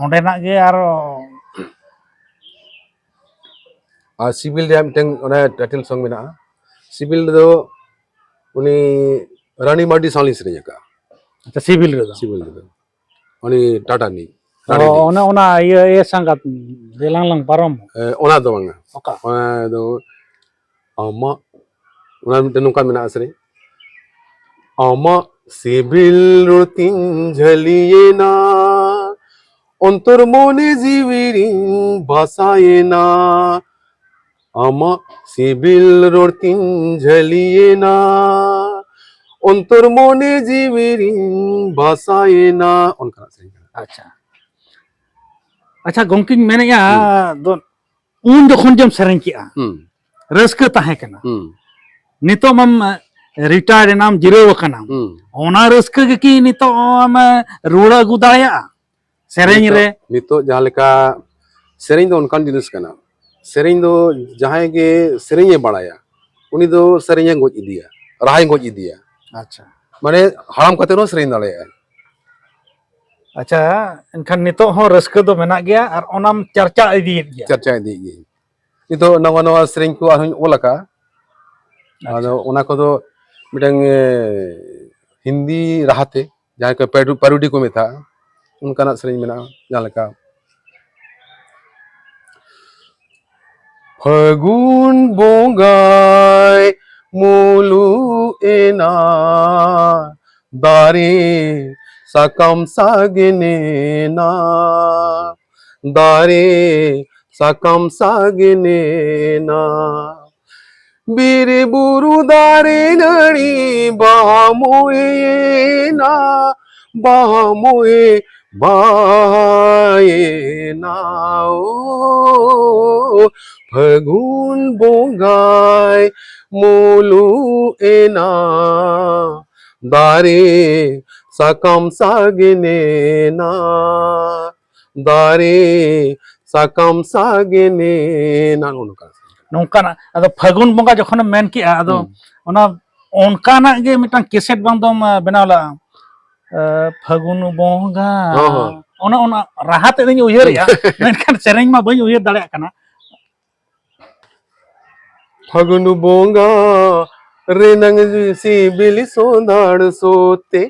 ᱚᱸᱰᱮᱱᱟᱜ ᱜᱮ ᱟᱨᱚ ᱟᱨ ᱥᱤᱵᱤᱞ ᱨᱮᱭᱟᱜ ᱢᱤᱫᱴᱟᱝ ᱚᱱᱟ ᱴᱟᱭᱴᱮᱞ ᱥᱚᱝ ᱢᱮᱱᱟᱜᱼᱟ᱾ ᱥᱤᱵᱤᱞ ᱨᱮᱫᱚ ᱩᱱᱤ ᱨᱟᱱᱤ ᱢᱟᱨᱰᱤ ᱥᱟᱶ ᱞᱤᱧ ᱥᱮᱨᱮᱧ ᱟᱠᱟᱫᱼᱟ᱾ ᱟᱪᱪᱷᱟ, ᱥᱤᱵᱤᱞ ᱨᱮᱫᱚ᱾ ᱥᱤᱵᱤᱞ ᱨᱮᱫᱚ᱾ ᱩᱱᱤ ᱴᱟᱴᱟ ᱨᱤᱱᱤᱡ, ᱚ, ᱨᱟᱱᱤ ᱨᱤᱱᱤᱡ᱾ ᱚᱱᱮ ᱚᱱᱟ ᱤᱭᱟᱹ, ᱮ ᱥᱟᱸᱜᱟᱛ, ᱫᱮᱞᱟᱝ ᱞᱟᱝ ᱯᱟᱨᱚᱢ᱾ ᱮ, ᱚᱱᱟ ᱫᱚ ᱵᱟᱝᱟ᱾ ᱚᱠᱟ? ᱚᱱᱟ ᱫᱚ ᱟᱢᱟᱜ, ᱚᱱᱟ ᱢᱤᱫᱴᱮᱱ ᱱᱚᱝᱠᱟ ᱢᱮᱱᱟᱜᱼᱟ ᱥᱮᱨᱮᱧ, ᱟᱢᱟᱜ ᱥᱤᱵᱤᱞ ᱨᱚᱲ ᱛᱤᱧ ᱡᱷᱟᱹᱞᱤᱭᱮᱱᱟ, ᱚᱱᱛᱚᱨ ᱢᱚᱱᱮ ᱡᱤᱣᱤ ᱨᱤᱧ ᱵᱟᱥᱟᱭᱮᱱᱟ, ᱟᱢᱟᱜ ᱥᱤᱵᱤᱞ ᱨᱚᱲ ᱛᱤᱧ ᱡᱷᱟᱹᱞᱤᱭᱮᱱᱟ, ᱚᱱᱛᱚᱨ ᱢᱚᱱᱮ ᱡᱤᱣᱤ ᱨᱤᱧ ᱵᱟᱥᱟᱭᱮᱱᱟ᱾ ᱚᱱᱠᱟᱱᱟᱜ ᱥᱮᱨᱮᱧ ᱠᱟᱱᱟ᱾ ᱟᱪᱪᱷᱟ, ᱟᱪᱪᱷᱟ, ᱜᱚᱢᱠᱮᱧ ᱢᱮᱱᱮᱫᱼᱟ, ᱦᱩᱸ᱾ ᱫᱚ ᱩᱱ ᱡᱚᱠᱷᱚᱱ ᱡᱮᱢ ᱥᱮᱨᱮᱧ ᱠᱮᱜᱼᱟ, ᱦᱩᱸ᱾ ᱨᱟᱹᱥᱠᱟᱹ ᱛᱟᱦᱮᱸ ᱠᱟᱱᱟ᱾ ᱦᱩᱸ᱾ ᱱᱤᱛᱚᱜ ᱢᱟᱢ ᱨᱤᱴᱟᱭᱟᱨᱰ ᱮᱱᱟᱢ, ᱡᱤᱨᱟᱹᱣ ᱟᱠᱟᱱᱟᱢ, ᱦᱩᱸ᱾ ᱚᱱᱟ ᱨᱟᱹᱥᱠᱟᱹ ᱜᱮ ᱠᱤ ᱱᱤᱛᱚᱜ ᱮᱢ ᱨᱩᱣᱟᱹᱲ ᱟᱹᱜᱩ ᱫᱟᱲᱮᱭᱟᱜᱼᱟ ᱥᱮᱨᱮᱧ ᱱᱤᱛᱚᱜ, ᱨᱮ? ᱱᱤᱛᱚᱜ ᱡᱟᱦᱟᱸ ᱞᱮᱠᱟ ᱥᱮᱨᱮᱧ ᱫᱚ ᱚᱱᱠᱟᱱ ᱡᱤᱱᱤᱥ ᱠᱟᱱᱟ, ᱥᱮᱨᱮᱧ ᱫᱚ ᱡᱟᱦᱟᱸᱭ ᱜᱮ ᱥᱮᱨᱮᱧᱮ ᱵᱟᱲᱟᱭᱟ, ᱩᱱᱤ ᱫᱚ ᱥᱮᱨᱮᱧᱮ ᱜᱚᱡ ᱤᱫᱤᱭᱟ, ᱨᱟᱦᱟᱭ ᱜᱚᱡ ᱤᱫᱤᱭᱟ᱾ ᱟᱪᱪᱷᱟ᱾ ᱢᱟᱱᱮ ᱦᱟᱲᱟᱢ ᱠᱟᱛᱮ ᱨᱮᱦᱚᱸ ᱥᱮᱨᱮᱧ ᱫᱟᱲᱮᱭᱟᱜᱼᱟᱭ᱾ ᱟᱪᱪᱷᱟ, ᱮᱱᱠᱷᱟᱱ ᱱᱤᱛᱚᱜ ᱦᱚᱸ ᱨᱟᱹᱥᱠᱟᱹ ᱫᱚ ᱢᱮᱱᱟᱜ ᱜᱮᱭᱟ ᱟᱨ ᱚᱱᱟᱢ ᱪᱟᱨᱪᱟ ᱤᱫᱤᱭᱮᱫ ᱜᱮᱭᱟ᱾ ᱪᱟᱨᱪᱟ ᱤᱫᱤᱭᱮᱫ ᱜᱤᱭᱟᱹᱧ᱾ ᱱᱤᱛᱚᱜ ᱱᱟᱣᱟ ᱱᱟᱣᱟ ᱥᱮᱨᱮᱧ ᱠᱚ ᱟᱨᱦᱚᱸᱧ ᱚᱞ ᱟᱠᱟᱫᱼᱟ᱾ ᱟᱫᱚ ᱟᱪᱪᱷᱟ᱾ ᱚᱱᱟ ᱠᱚᱫᱚ ᱢᱤᱫᱴᱟᱝ, ᱮ, ᱦᱤᱱᱫᱤ ᱨᱟᱦᱟᱛᱮ, ᱡᱟᱦᱟᱸ ᱠᱚ ᱯᱮᱨᱩ-, ᱯᱮᱨᱳᱰᱤ ᱠᱚ ᱢᱮᱛᱟᱜᱼᱟ, ᱚᱱᱠᱟᱱᱟᱜ ᱥᱮᱨᱮᱧ ᱢᱮᱱᱟᱜᱼᱟ, ᱡᱟᱦᱟᱸ ᱞᱮᱠᱟ ᱯᱷᱟᱹᱜᱩᱱ ᱵᱚᱸᱜᱟᱭ ᱢᱩᱞᱩᱜ ᱮᱱᱟ, ᱫᱟᱨᱮ ᱥᱟᱠᱟᱢ ᱥᱟᱜᱮᱱᱮᱱᱟ, ᱫᱟᱨᱮ ᱥᱟᱠᱟᱢ ᱥᱟᱜᱮᱱᱮᱱᱟ᱾ ᱵᱤᱨ ᱵᱩᱨᱩ ᱫᱟᱨᱮ ᱱᱟᱹᱲᱤ ᱵᱟᱦᱟ ᱢᱚᱭᱮᱱᱟ, ᱵᱟᱦᱟ ᱢᱚᱭᱮ ᱵᱟᱦᱟᱭᱮᱱᱟ᱾ ᱳ ᱯᱷᱟᱹᱜᱩᱱ ᱵᱚᱸᱜᱟᱭ ᱢᱩᱞᱩᱜ ᱮᱱᱟ, ᱫᱟᱨᱮ ᱥᱟᱠᱟᱢ ᱥᱟᱜᱮᱱᱮᱱᱟ, ᱫᱟᱨᱮ ᱥᱟᱠᱟᱢ ᱥᱟᱜᱮᱱᱮᱱᱟ᱾ ᱱᱚᱜᱼᱚ ᱱᱚᱝᱠᱟ᱾ ᱱᱚᱝᱠᱟᱱᱟᱜ, ᱟᱫᱚ ᱯᱷᱟᱹᱜᱩᱱ ᱵᱚᱸᱜᱟ ᱡᱚᱠᱷᱚᱱᱮᱢ ᱢᱮᱱ ᱠᱮᱜᱼᱟ, ᱟᱫᱚ ᱦᱩᱸ᱾ ᱚᱱᱟ ᱚᱱᱠᱟᱱᱟᱜ ᱜᱮ ᱢᱤᱫᱴᱟᱝ ᱠᱮᱥᱮᱴ ᱵᱟᱝ ᱫᱚᱢ, ᱟ, ᱵᱮᱱᱟᱣ ᱞᱮᱜᱼᱟ? ᱟ, ᱯᱷᱟᱹᱜᱩᱱ ᱵᱚᱸᱜᱟ᱾ ᱦᱚᱸ, ᱦᱚᱸ᱾ ᱚᱱᱮ ᱚᱱᱟ ᱨᱟᱦᱟ ᱛᱮᱫ ᱤᱧ ᱩᱭᱦᱟᱹᱨᱮᱜᱼᱟ, ᱢᱮᱱᱠᱷᱟᱱ ᱥᱮᱨᱮᱧ ᱢᱟ ᱵᱟᱹᱧ ᱩᱭᱦᱟᱹᱨ ᱫᱟᱲᱮᱭᱟᱜ ᱠᱟᱱᱟ᱾ ᱯᱷᱟᱹᱜᱩᱱ ᱵᱚᱸᱜᱟ ᱨᱮᱱᱟᱝ ᱥᱤᱵᱤᱞ ᱥᱚᱸᱫᱷᱟᱲ ᱥᱚ ᱛᱮ,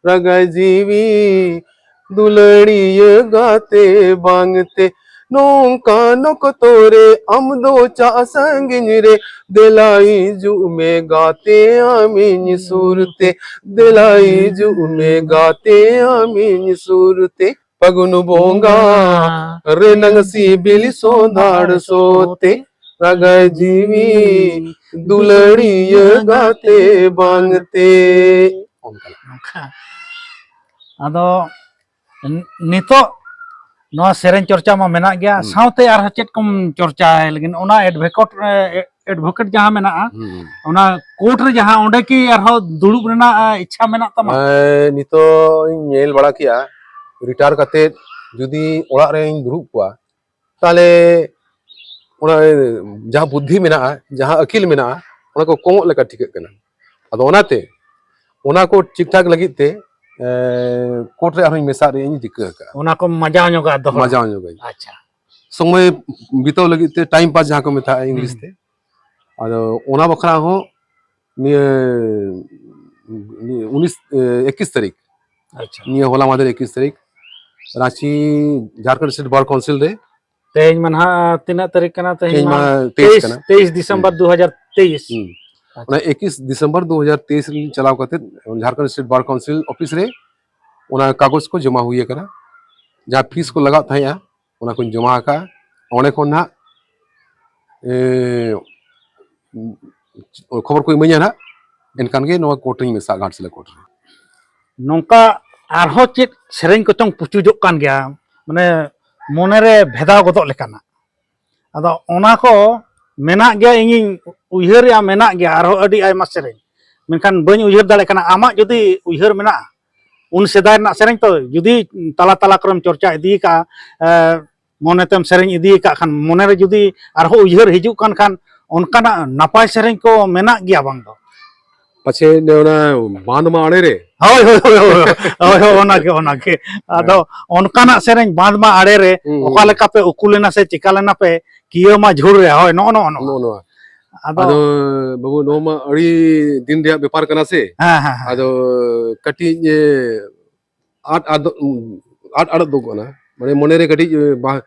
ᱨᱟᱜᱟᱭ ᱡᱤᱣᱤ ᱫᱩᱞᱟᱹᱲᱤᱭᱟᱹ ᱜᱟᱛᱮ ᱵᱟᱝᱛᱮ, ᱱᱚᱝᱠᱟᱱ ᱚᱠᱛᱚ ᱨᱮ ᱟᱢ ᱫᱚ ᱪᱟᱜ ᱥᱟᱺᱜᱤᱧ ᱨᱮ, ᱫᱮᱞᱟ ᱦᱤᱡᱩᱜ ᱢᱮ ᱜᱟᱛᱮ ᱟᱢᱤᱧ ᱥᱩᱨ ᱛᱮ, ᱫᱮᱞᱟ ᱦᱤᱡᱩᱜ ᱢᱮ ᱜᱟᱛᱮ ᱟᱢᱤᱧ ᱥᱩᱨ ᱛᱮ᱾ ᱯᱷᱟᱹᱜᱩᱱ ᱵᱚᱸᱜᱟ ᱨᱮᱱᱟᱝ ᱥᱤᱵᱤᱞ ᱥᱚᱸᱫᱷᱟᱲ ᱥᱚ ᱛᱮ, ᱨᱟᱜᱟᱭ ᱡᱤᱣᱤ ᱫᱩᱞᱟᱹᱲᱤᱭᱟᱹ ᱜᱟᱛᱮ ᱵᱟᱝᱛᱮ᱾ ᱚᱱᱠᱟ᱾ ᱟᱫᱚ ᱱᱤᱛᱚᱜ ᱱᱚᱣᱟ ᱥᱮᱨᱮᱧ ᱪᱚᱨᱪᱟ ᱢᱟ ᱢᱮᱱᱟᱜ ᱜᱮᱭᱟ, ᱦᱩᱸ᱾ ᱥᱟᱶᱛᱮ ᱟᱨᱦᱚᱸ ᱪᱮᱫ ᱠᱚᱢ ᱪᱚᱨᱪᱟᱭ ᱞᱟᱹᱜᱤᱫ? ᱚᱱᱟ ᱮᱰᱵᱷᱚᱠᱮᱴ ᱨᱮ, ᱮᱰᱵᱷᱚᱠᱮᱴ ᱡᱟᱦᱟᱸ ᱢᱮᱱᱟᱜᱼᱟ, ᱦᱩᱸ᱾ ᱚᱱᱟ ᱠᱳᱨᱴ ᱨᱮ ᱡᱟᱦᱟᱸ, ᱚᱸᱰᱮ ᱠᱤ ᱟᱨᱦᱚᱸ ᱫᱩᱲᱩᱵ ᱨᱮᱱᱟᱜ, ᱟ, ᱤᱪᱪᱷᱟ ᱢᱮᱱᱟᱜ ᱛᱟᱢᱟ? ᱮᱸ, ᱱᱤᱛᱚᱜ ᱤᱧ ᱧᱮᱞ ᱵᱟᱲᱟ ᱠᱮᱜᱼᱟ, ᱨᱤᱴᱟᱭᱟᱨ ᱠᱟᱛᱮᱫ ᱡᱩᱫᱤ ᱚᱲᱟᱜ ᱨᱮᱧ ᱫᱩᱲᱩᱵ ᱠᱚᱜᱼᱟ, ᱛᱟᱦᱞᱮ ᱚᱱᱟ ᱡᱟᱦᱟᱸ ᱵᱩᱫᱽᱫᱷᱤ ᱢᱮᱱᱟᱜᱼᱟ, ᱡᱟᱦᱟᱸ ᱟᱹᱠᱤᱞ ᱢᱮᱱᱟᱜᱼᱟ, ᱚᱱᱟ ᱠᱚ ᱠᱚᱢᱚᱜ ᱞᱮᱠᱟ ᱴᱷᱤᱠᱟᱹᱜ ᱠᱟᱱᱟ᱾ ᱟᱫᱚ ᱚᱱᱟᱛᱮ ᱚᱱᱟ ᱠᱚ ᱴᱷᱤᱠ ᱴᱷᱟᱠ ᱞᱟᱹᱜᱤᱫ ᱛᱮ, ᱮᱸ, ᱠᱳᱨᱴ ᱨᱮ ᱟᱨᱦᱚᱸᱧ ᱢᱮᱥᱟᱜ ᱨᱮᱭᱟᱜ ᱤᱧ ᱨᱤᱠᱟᱹ ᱟᱠᱟᱫᱼᱟ᱾ ᱚᱱᱟ ᱠᱚ ᱢᱟᱡᱟᱣ ᱧᱚᱜᱟ ᱫᱚᱦᱲᱟ᱾ ᱢᱟᱡᱟᱣ ᱧᱚᱜᱟᱹᱧ᱾ ᱟᱪᱪᱷᱟ᱾ ᱥᱚᱢᱚᱭ ᱵᱤᱛᱟᱹᱣ ᱞᱟᱹᱜᱤᱫ ᱛᱮ, ᱴᱟᱭᱤᱢ ᱯᱟᱥ ᱡᱟᱦᱟᱸ ᱠᱚ ᱢᱮᱛᱟᱜᱼᱟ ᱤᱝᱞᱤᱥ ᱦᱩᱸ᱾ ᱛᱮ, ᱟᱫᱚ ᱚᱱᱟ ᱵᱟᱠᱷᱨᱟ ᱦᱚᱸ ᱱᱤᱭᱟᱹ ᱩᱱᱤᱥ, ᱮᱠᱤᱥ ᱛᱟᱹᱨᱤᱠᱷ, ᱟᱪᱪᱷᱟ᱾ ᱱᱤᱭᱟᱹ ᱦᱚᱞᱟ ᱢᱟᱫᱷᱮᱨ ᱮᱠᱤᱥ ᱛᱟᱹᱨᱤᱠᱷ ᱨᱟᱸᱪᱤ ᱡᱷᱟᱲᱠᱷᱚᱸᱰ ᱥᱴᱮᱴ ᱵᱟᱨ ᱠᱟᱣᱩᱱᱥᱤᱞ ᱨᱮ ᱛᱮᱦᱮᱧ ᱢᱟ ᱱᱟᱦᱟᱜ ᱛᱤᱱᱟᱹᱜ ᱛᱟᱹᱨᱤᱠᱷ ᱠᱟᱱᱟ? ᱛᱮᱦᱮᱧ ᱛᱮᱦᱮᱧ ᱢᱟ ᱢᱟ ᱛᱮᱭᱤᱥ ᱛᱮᱭᱤᱥ, ᱠᱟᱱᱟ᱾ ᱛᱮᱭᱤᱥ ᱰᱤᱥᱮᱢᱵᱚᱨ ᱦᱩᱸ᱾ ᱫᱩ ᱦᱟᱡᱟᱨ ᱛᱮᱭᱤᱥ᱾ ᱦᱩᱸ᱾ ᱟᱪᱪᱷᱟ᱾ ᱚᱱᱟ ᱮᱠᱩᱥ ᱰᱤᱥᱮᱢᱵᱚᱨ ᱫᱩ ᱦᱟᱡᱟᱨ ᱛᱮᱭᱤᱥ ᱨᱮ ᱪᱟᱞᱟᱣ ᱠᱟᱛᱮ ᱡᱷᱟᱲᱠᱷᱚᱸᱰ ᱥᱴᱮᱴ ᱵᱟᱨ ᱠᱟᱣᱩᱱᱥᱤᱞ ᱚᱯᱷᱤᱥ ᱨᱮ ᱚᱱᱟ ᱠᱟᱜᱚᱡᱽ ᱠᱚ ᱡᱚᱢᱟ ᱦᱩᱭ ᱟᱠᱟᱱᱟ᱾ ᱡᱟᱦᱟᱸ ᱯᱷᱤᱥ ᱠᱚ ᱞᱟᱜᱟᱜ ᱛᱟᱦᱮᱸᱜᱼᱟ, ᱚᱱᱟ ᱠᱚᱧ ᱡᱚᱢᱟ ᱟᱠᱟᱫᱼᱟ᱾ ᱚᱸᱰᱮ ᱠᱷᱚᱱ ᱱᱟᱦᱟᱜ, ᱮ, ᱠᱷᱚᱵᱚᱨ ᱠᱚ ᱤᱢᱟᱹᱧᱟ ᱱᱟᱦᱟᱜ, ᱮᱱᱠᱷᱟᱱ ᱜᱮ ᱱᱚᱣᱟ ᱠᱳᱨᱴ ᱨᱤᱧ ᱢᱮᱥᱟᱜᱼᱟ, ᱜᱷᱟᱴᱥᱤᱞᱟ ᱠᱳᱨᱴ ᱨᱮ᱾ ᱱᱚᱝᱠᱟ ᱟᱨᱦᱚᱸ ᱪᱮᱫ ᱥᱮᱨᱮᱧ ᱠᱚᱪᱚᱝ ᱯᱩᱪᱩᱡᱚᱜ ᱠᱟᱱ ᱜᱮᱭᱟ, ᱢᱟᱱᱮ ᱢᱚᱱᱮᱨᱮ ᱵᱷᱮᱫᱟᱣ ᱜᱚᱫᱚᱜ ᱞᱮᱠᱟᱱᱟᱜ᱾ ᱟᱫᱚ ᱚᱱᱟ ᱠᱚ ᱢᱮᱱᱟᱜ ᱜᱮᱭᱟ, ᱤᱧᱤᱧ ᱩᱭᱦᱟᱹᱨᱮᱜᱼᱟ, ᱢᱮᱱᱟᱜ ᱜᱮᱭᱟ ᱟᱨᱦᱚᱸ ᱟᱹᱰᱤ ᱟᱭᱢᱟ ᱥᱮᱨᱮᱧ, ᱢᱮᱱᱠᱷᱟᱱ ᱵᱟᱹᱧ ᱩᱭᱦᱟᱹᱨ ᱫᱟᱲᱮᱭᱟᱜ ᱠᱟᱱᱟ᱾ ᱟᱢᱟᱜ ᱡᱩᱫᱤ ᱩᱭᱦᱟᱹᱨ ᱢᱮᱱᱟᱜᱼᱟ, ᱩᱱ ᱥᱮᱫᱟᱭ ᱨᱮᱱᱟᱜ ᱥᱮᱨᱮᱧ ᱛᱚ, ᱡᱩᱫᱤ ᱛᱟᱞᱟ ᱛᱟᱞᱟ ᱠᱚᱨᱮᱢ ᱪᱚᱨᱪᱟ ᱤᱫᱤ ᱠᱟᱜᱼᱟ, ᱮ, ᱢᱚᱱᱮᱛᱮᱢ ᱥᱮᱨᱮᱧ ᱤᱫᱤ ᱠᱟᱜ ᱠᱷᱟᱱ, ᱢᱚᱱᱮᱨᱮ ᱡᱩᱫᱤ ᱟᱨᱦᱚᱸ ᱩᱭᱦᱟᱹᱨ ᱦᱤᱡᱩᱜ ᱠᱟᱱ ᱠᱷᱟᱱ, ᱚᱱᱠᱟᱱᱟᱜ ᱱᱟᱯᱟᱭ ᱥᱮᱨᱮᱧ ᱠᱚ ᱢᱮᱱᱟᱜ ᱜᱮᱭᱟ ᱵᱟᱝ ᱫᱚ? ᱯᱟᱪᱷᱮ ᱚᱱᱟ ᱵᱟᱸᱫᱷ ᱢᱟ ᱟᱲᱮ ᱨᱮ᱾ ᱦᱳᱭ, ᱦᱳᱭ, ᱦᱳᱭ, ᱦᱳᱭ, ᱦᱳᱭ, ᱦᱳᱭ, ᱚᱱᱟᱜᱮ, ᱚᱱᱟᱜᱮ᱾ ᱟᱫᱚ ᱚᱱᱠᱟᱱᱟᱜ ᱥᱮᱨᱮᱧ, ᱵᱟᱸᱫᱷ ᱢᱟ ᱟᱲᱮ ᱨᱮ, ᱦᱩᱸ, ᱚᱠᱟ ᱦᱩᱸ᱾ ᱞᱮᱠᱟ ᱯᱮ ᱩᱠᱩ ᱞᱮᱱᱟ ᱥᱮ ᱪᱤᱠᱟ ᱞᱮᱱᱟ ᱯᱮ, ᱠᱤᱭᱟᱹ ᱢᱟ ᱡᱷᱩᱲ ᱨᱮ, ᱦᱳᱭ, ᱱᱚᱜᱼᱚ ᱱᱚᱜᱼᱚ ᱱᱚᱣᱟ᱾ ᱱᱚᱜᱼᱚ ᱱᱚᱣᱟ᱾ ᱟᱫᱚ ᱟᱫᱚ ᱵᱟᱹᱵᱩ, ᱱᱚᱣᱟ ᱢᱟ ᱟᱹᱰᱤ ᱫᱤᱱ ᱨᱮᱭᱟᱜ ᱵᱮᱯᱟᱨ ᱠᱟᱱᱟ ᱥᱮ᱾ ᱦᱮᱸ, ᱦᱮᱸ, ᱦᱮᱸ᱾ ᱟᱫᱚ ᱠᱟᱹᱴᱤᱡ, ᱮ, ᱟᱫ ᱟᱫ, ᱟᱫ ᱟᱫᱚᱜ ᱠᱟᱱᱟ, ᱢᱟᱱᱮ ᱢᱚᱱᱮᱨᱮ ᱠᱟᱹᱴᱤᱡ, ᱮ, ᱵᱟ-,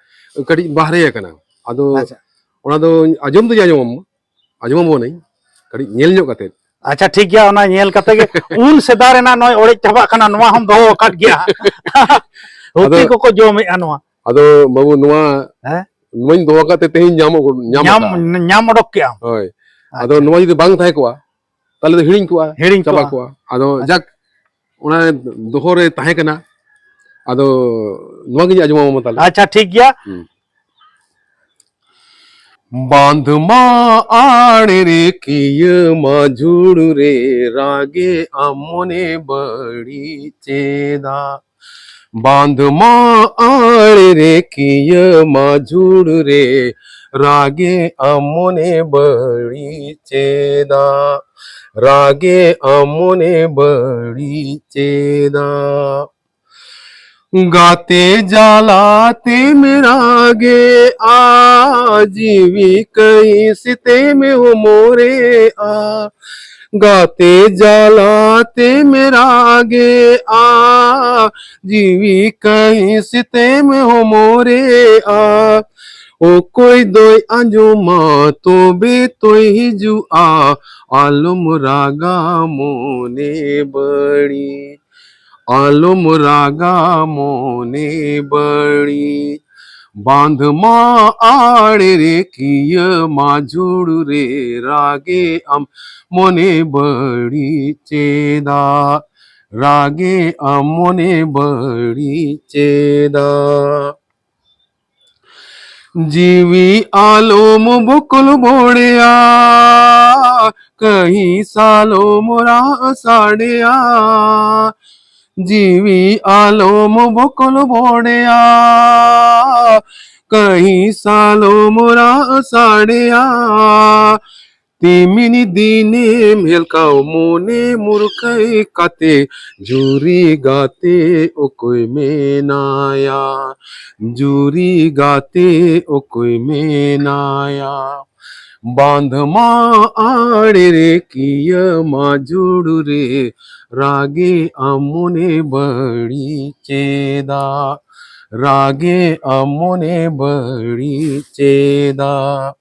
ᱠᱟᱹᱴᱤᱡ ᱵᱟᱦᱨᱮ ᱟᱠᱟᱱᱟ᱾ ᱟᱫᱚ ᱟᱪᱪᱷᱟ᱾ ᱚᱱᱟ ᱫᱚ ᱟᱸᱡᱚᱢ ᱫᱚᱧ ᱟᱸᱡᱚᱢ, ᱟᱸᱡᱚᱢ ᱟᱵᱚᱱᱟᱹᱧ, ᱠᱟᱹᱴᱤᱡ ᱧᱮᱞ ᱧᱚᱜ ᱠᱟᱛᱮ᱾ ᱟᱪᱪᱷᱟ, ᱴᱷᱤᱠ ᱜᱮᱭᱟ, ᱚᱱᱟ ᱧᱮᱞ ᱠᱟᱛᱮ ᱜᱮ᱾ ᱩᱱ ᱥᱮᱫᱟᱭ ᱨᱮᱱᱟᱜ ᱱᱚᱜᱼᱚᱭ ᱚᱲᱮᱡ ᱪᱟᱵᱟᱜ ᱠᱟᱱᱟ, ᱱᱚᱣᱟ ᱦᱚᱸᱢ ᱫᱚᱦᱚ ᱟᱠᱟᱫ ᱜᱮᱭᱟ᱾ ᱦᱩᱛᱤ ᱟᱫᱚ, ᱠᱚᱠᱚ ᱡᱚᱢᱮᱫᱼᱟ ᱱᱚᱣᱟ᱾ ᱟᱫᱚ ᱵᱟᱹᱵᱩ, ᱱᱚᱣᱟ ᱦᱮᱸ? ᱱᱚᱣᱟᱧ ᱫᱚᱦᱚ ᱟᱠᱟᱫ ᱛᱮ ᱛᱮᱦᱮᱧ ᱧᱟᱢᱚᱜ, ᱧᱟᱢ ᱧᱟᱢ, ᱟᱠᱟᱫᱼᱟ᱾ ᱧᱟᱢ ᱚᱰᱚᱠ ᱠᱮᱜᱼᱟᱢ᱾ ᱦᱳᱭ᱾ ᱟᱫᱚ ᱟᱪᱪᱷᱟ᱾ ᱱᱚᱣᱟ ᱡᱩᱫᱤ ᱵᱟᱝ ᱛᱟᱦᱮᱸ ᱠᱚᱜᱼᱟ, ᱛᱟᱦᱚᱞᱮ ᱫᱚ ᱦᱤᱲᱤᱧ ᱠᱚᱜᱼᱟ, ᱦᱤᱲᱤᱧ ᱪᱟᱵᱟ ᱠᱚᱜᱼᱟ᱾ ᱠᱚᱜᱼᱟ᱾ ᱟᱫᱚ ᱟᱪᱪᱷᱟ᱾ ᱡᱟᱠ, ᱚᱱᱟ ᱫᱚᱦᱚ ᱨᱮ ᱛᱟᱦᱮᱸ ᱠᱟᱱᱟ᱾ ᱟᱫᱚ ᱱᱚᱣᱟ ᱜᱤᱧ ᱟᱸᱡᱚᱢ ᱟᱵᱚᱱ ᱛᱟᱦᱚᱞᱮ᱾ ᱟᱪᱪᱷᱟ, ᱴᱷᱤᱠ ᱜᱮᱭᱟ᱾ ᱦᱩᱸ᱾ ᱵᱟᱸᱫᱷ ᱢᱟ ᱟᱲᱮ ᱨᱮ ᱠᱤᱭᱟᱹ ᱢᱟ ᱡᱷᱩᱲ ᱨᱮ ᱨᱟᱜᱮ ᱟᱢ ᱢᱚᱱᱮ ᱵᱟᱹᱲᱤᱡ ᱪᱮᱫᱟᱜ? ᱵᱟᱸᱫᱷ ᱢᱟ ᱟᱲᱮ ᱨᱮ ᱠᱤᱭᱟᱹ ᱢᱟ ᱡᱷᱩᱲ ᱨᱮ ᱨᱟᱜᱮ ᱟᱢ ᱢᱚᱱᱮ ᱵᱟᱹᱲᱤᱡ ᱪᱮᱫᱟᱜ? ᱨᱟᱜᱮ ᱟᱢ ᱢᱚᱱᱮ ᱵᱟᱹᱲᱤᱡ ᱪᱮᱫᱟᱜ? ᱜᱟᱛᱮ ᱡᱟᱞᱟ ᱛᱮᱢ ᱨᱟᱜᱮᱜᱼᱟ, ᱡᱤᱣᱤ ᱠᱟᱹᱭᱥᱤ ᱛᱮᱢ ᱦᱚᱢᱚᱨᱮᱜᱼᱟ᱾ ᱜᱟᱛᱮ ᱡᱟᱞᱟ ᱛᱮᱢ ᱨᱟᱜᱮᱜᱼᱟ, ᱡᱤᱣᱤ ᱠᱟᱹᱦᱤᱥ ᱛᱮᱢ ᱦᱚᱢᱚᱨᱮᱜᱼᱟ᱾ ᱚᱠᱚᱭ ᱫᱚᱭ ᱟᱸᱡᱚᱢᱟ ᱛᱚᱵᱮ ᱛᱚᱭ ᱦᱤᱡᱩᱜᱼᱟ, ᱟᱞᱚᱢ ᱨᱟᱜᱟ ᱢᱚᱱᱮ ᱵᱟᱹᱲᱤᱡ, ᱟᱞᱚᱢ ᱨᱟᱜᱟ ᱢᱚᱱᱮ ᱵᱟᱹᱲᱤᱡ᱾ ᱵᱟᱸᱫᱷ ᱢᱟ ᱟᱲᱮ ᱨᱮ ᱠᱤᱭᱟᱹ ᱢᱟ ᱡᱷᱩᱲ ᱨᱮ, ᱨᱟᱜᱮ ᱟᱢ ᱢᱚᱱᱮ ᱵᱟᱹᱲᱤᱡ ᱪᱮᱫᱟᱜ, ᱨᱟᱜᱮ ᱟᱢ ᱢᱚᱱᱮ ᱵᱟᱹᱲᱤᱡ ᱪᱮᱫᱟᱜ᱾ ᱡᱤᱣᱤ ᱟᱞᱚᱢ ᱵᱚᱠᱚᱞ ᱵᱚᱲᱮᱭᱟ, ᱠᱟᱹᱦᱤᱥ ᱟᱞᱚᱢ ᱨᱟᱜ ᱥᱟᱰᱮᱭᱟ᱾ ᱡᱤᱣᱤ ᱟᱞᱚᱢ ᱵᱚᱠᱚᱞ ᱵᱚᱲᱮᱭᱟ, ᱠᱟᱹᱦᱤᱥ ᱟᱞᱚᱢ ᱨᱟᱜ ᱥᱟᱰᱮᱭᱟ᱾ ᱛᱤᱢᱤᱱ ᱫᱤᱱᱮᱢ ᱦᱮᱞᱠᱟᱣ ᱢᱚᱱᱮ ᱢᱩᱨᱠᱷᱟᱹᱭ ᱠᱟᱛᱮ, ᱡᱩᱨᱤ ᱜᱟᱛᱮ ᱚᱠᱚᱭ ᱢᱮᱱᱟᱭᱟ, ᱡᱩᱨᱤ ᱜᱟᱛᱮ ᱚᱠᱚᱭ ᱢᱮᱱᱟᱭᱟ᱾ ᱵᱟᱸᱫᱷ ᱢᱟ ᱟᱲᱮ ᱨᱮ ᱠᱤᱭᱟᱹ ᱢᱟ ᱡᱩᱲ ᱨᱮ, ᱨᱟᱜᱮ ᱟᱢ ᱢᱚᱱᱮ ᱵᱟᱹᱲᱤᱡ ᱪᱮᱫᱟᱜ, ᱨᱟᱜᱮ ᱟᱢ ᱢᱚᱱᱮ ᱵᱟᱹᱲᱤᱡ ᱪᱮᱫᱟᱜ᱾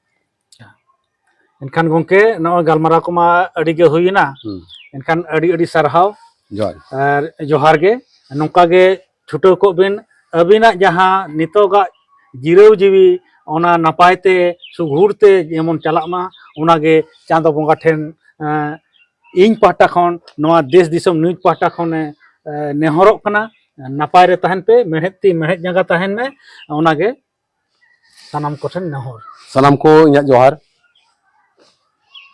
ᱮᱱᱠᱷᱟᱱ ᱜᱚᱢᱠᱮ, ᱱᱚᱜᱼᱚᱭ ᱜᱟᱞᱢᱟᱨᱟᱣ ᱠᱚᱢᱟ ᱟᱹᱰᱤ ᱜᱮ ᱦᱩᱭᱮᱱᱟ᱾ ᱦᱩᱸ᱾ ᱮᱱᱠᱷᱟᱱ ᱟᱹᱰᱤ ᱟᱹᱰᱤ ᱥᱟᱨᱦᱟᱣ᱾ ᱡᱚᱦᱟᱨ᱾ ᱟᱨ ᱡᱚᱦᱟᱨ ᱜᱮ᱾ ᱱᱚᱝᱠᱟ ᱜᱮ ᱪᱷᱩᱴᱟᱹᱣ ᱠᱚᱜ ᱵᱤᱱ᱾ ᱟᱹᱵᱤᱱᱟᱜ ᱡᱟᱦᱟᱸ ᱱᱤᱛᱚᱜᱟᱜ ᱡᱤᱨᱟᱹᱣ ᱡᱤᱣᱤ, ᱚᱱᱟ ᱱᱟᱯᱟᱭ ᱛᱮ ᱥᱩᱜᱷᱩᱲ ᱛᱮ ᱡᱮᱢᱚᱱ ᱪᱟᱞᱟᱜ ᱢᱟ, ᱚᱱᱟ ᱜᱮ ᱪᱟᱸᱫᱚ ᱵᱚᱸᱜᱟ ᱴᱷᱮᱱ, ᱮᱸ, ᱤᱧ ᱯᱟᱦᱴᱟ ᱠᱷᱚᱱ, ᱱᱚᱣᱟ ᱫᱮᱥ ᱫᱤᱥᱚᱢ ᱱᱤᱭᱩᱡᱽ ᱯᱟᱦᱴᱟ ᱠᱷᱚᱱᱮ, ᱮᱸ, ᱱᱮᱦᱚᱨᱚᱜ ᱠᱟᱱᱟ᱾ ᱱᱟᱯᱟᱭ ᱨᱮ ᱛᱟᱦᱮᱱ ᱯᱮ, ᱢᱮᱲᱦᱮᱫ ᱛᱤ ᱢᱮᱲᱦᱮᱫ ᱡᱟᱸᱜᱟ ᱛᱟᱦᱮᱱ ᱢᱮ, ᱚᱱᱟ ᱜᱮ ᱥᱟᱱᱟᱢ ᱠᱚᱴᱷᱮᱱ ᱱᱮᱦᱚᱨ᱾ ᱥᱟᱱᱟᱢ ᱠᱚ ᱤᱧᱟᱹᱜ ᱡᱚᱦᱟᱨ,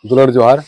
ᱫᱩᱞᱟᱹᱲ ᱡᱚᱦᱟᱨ᱾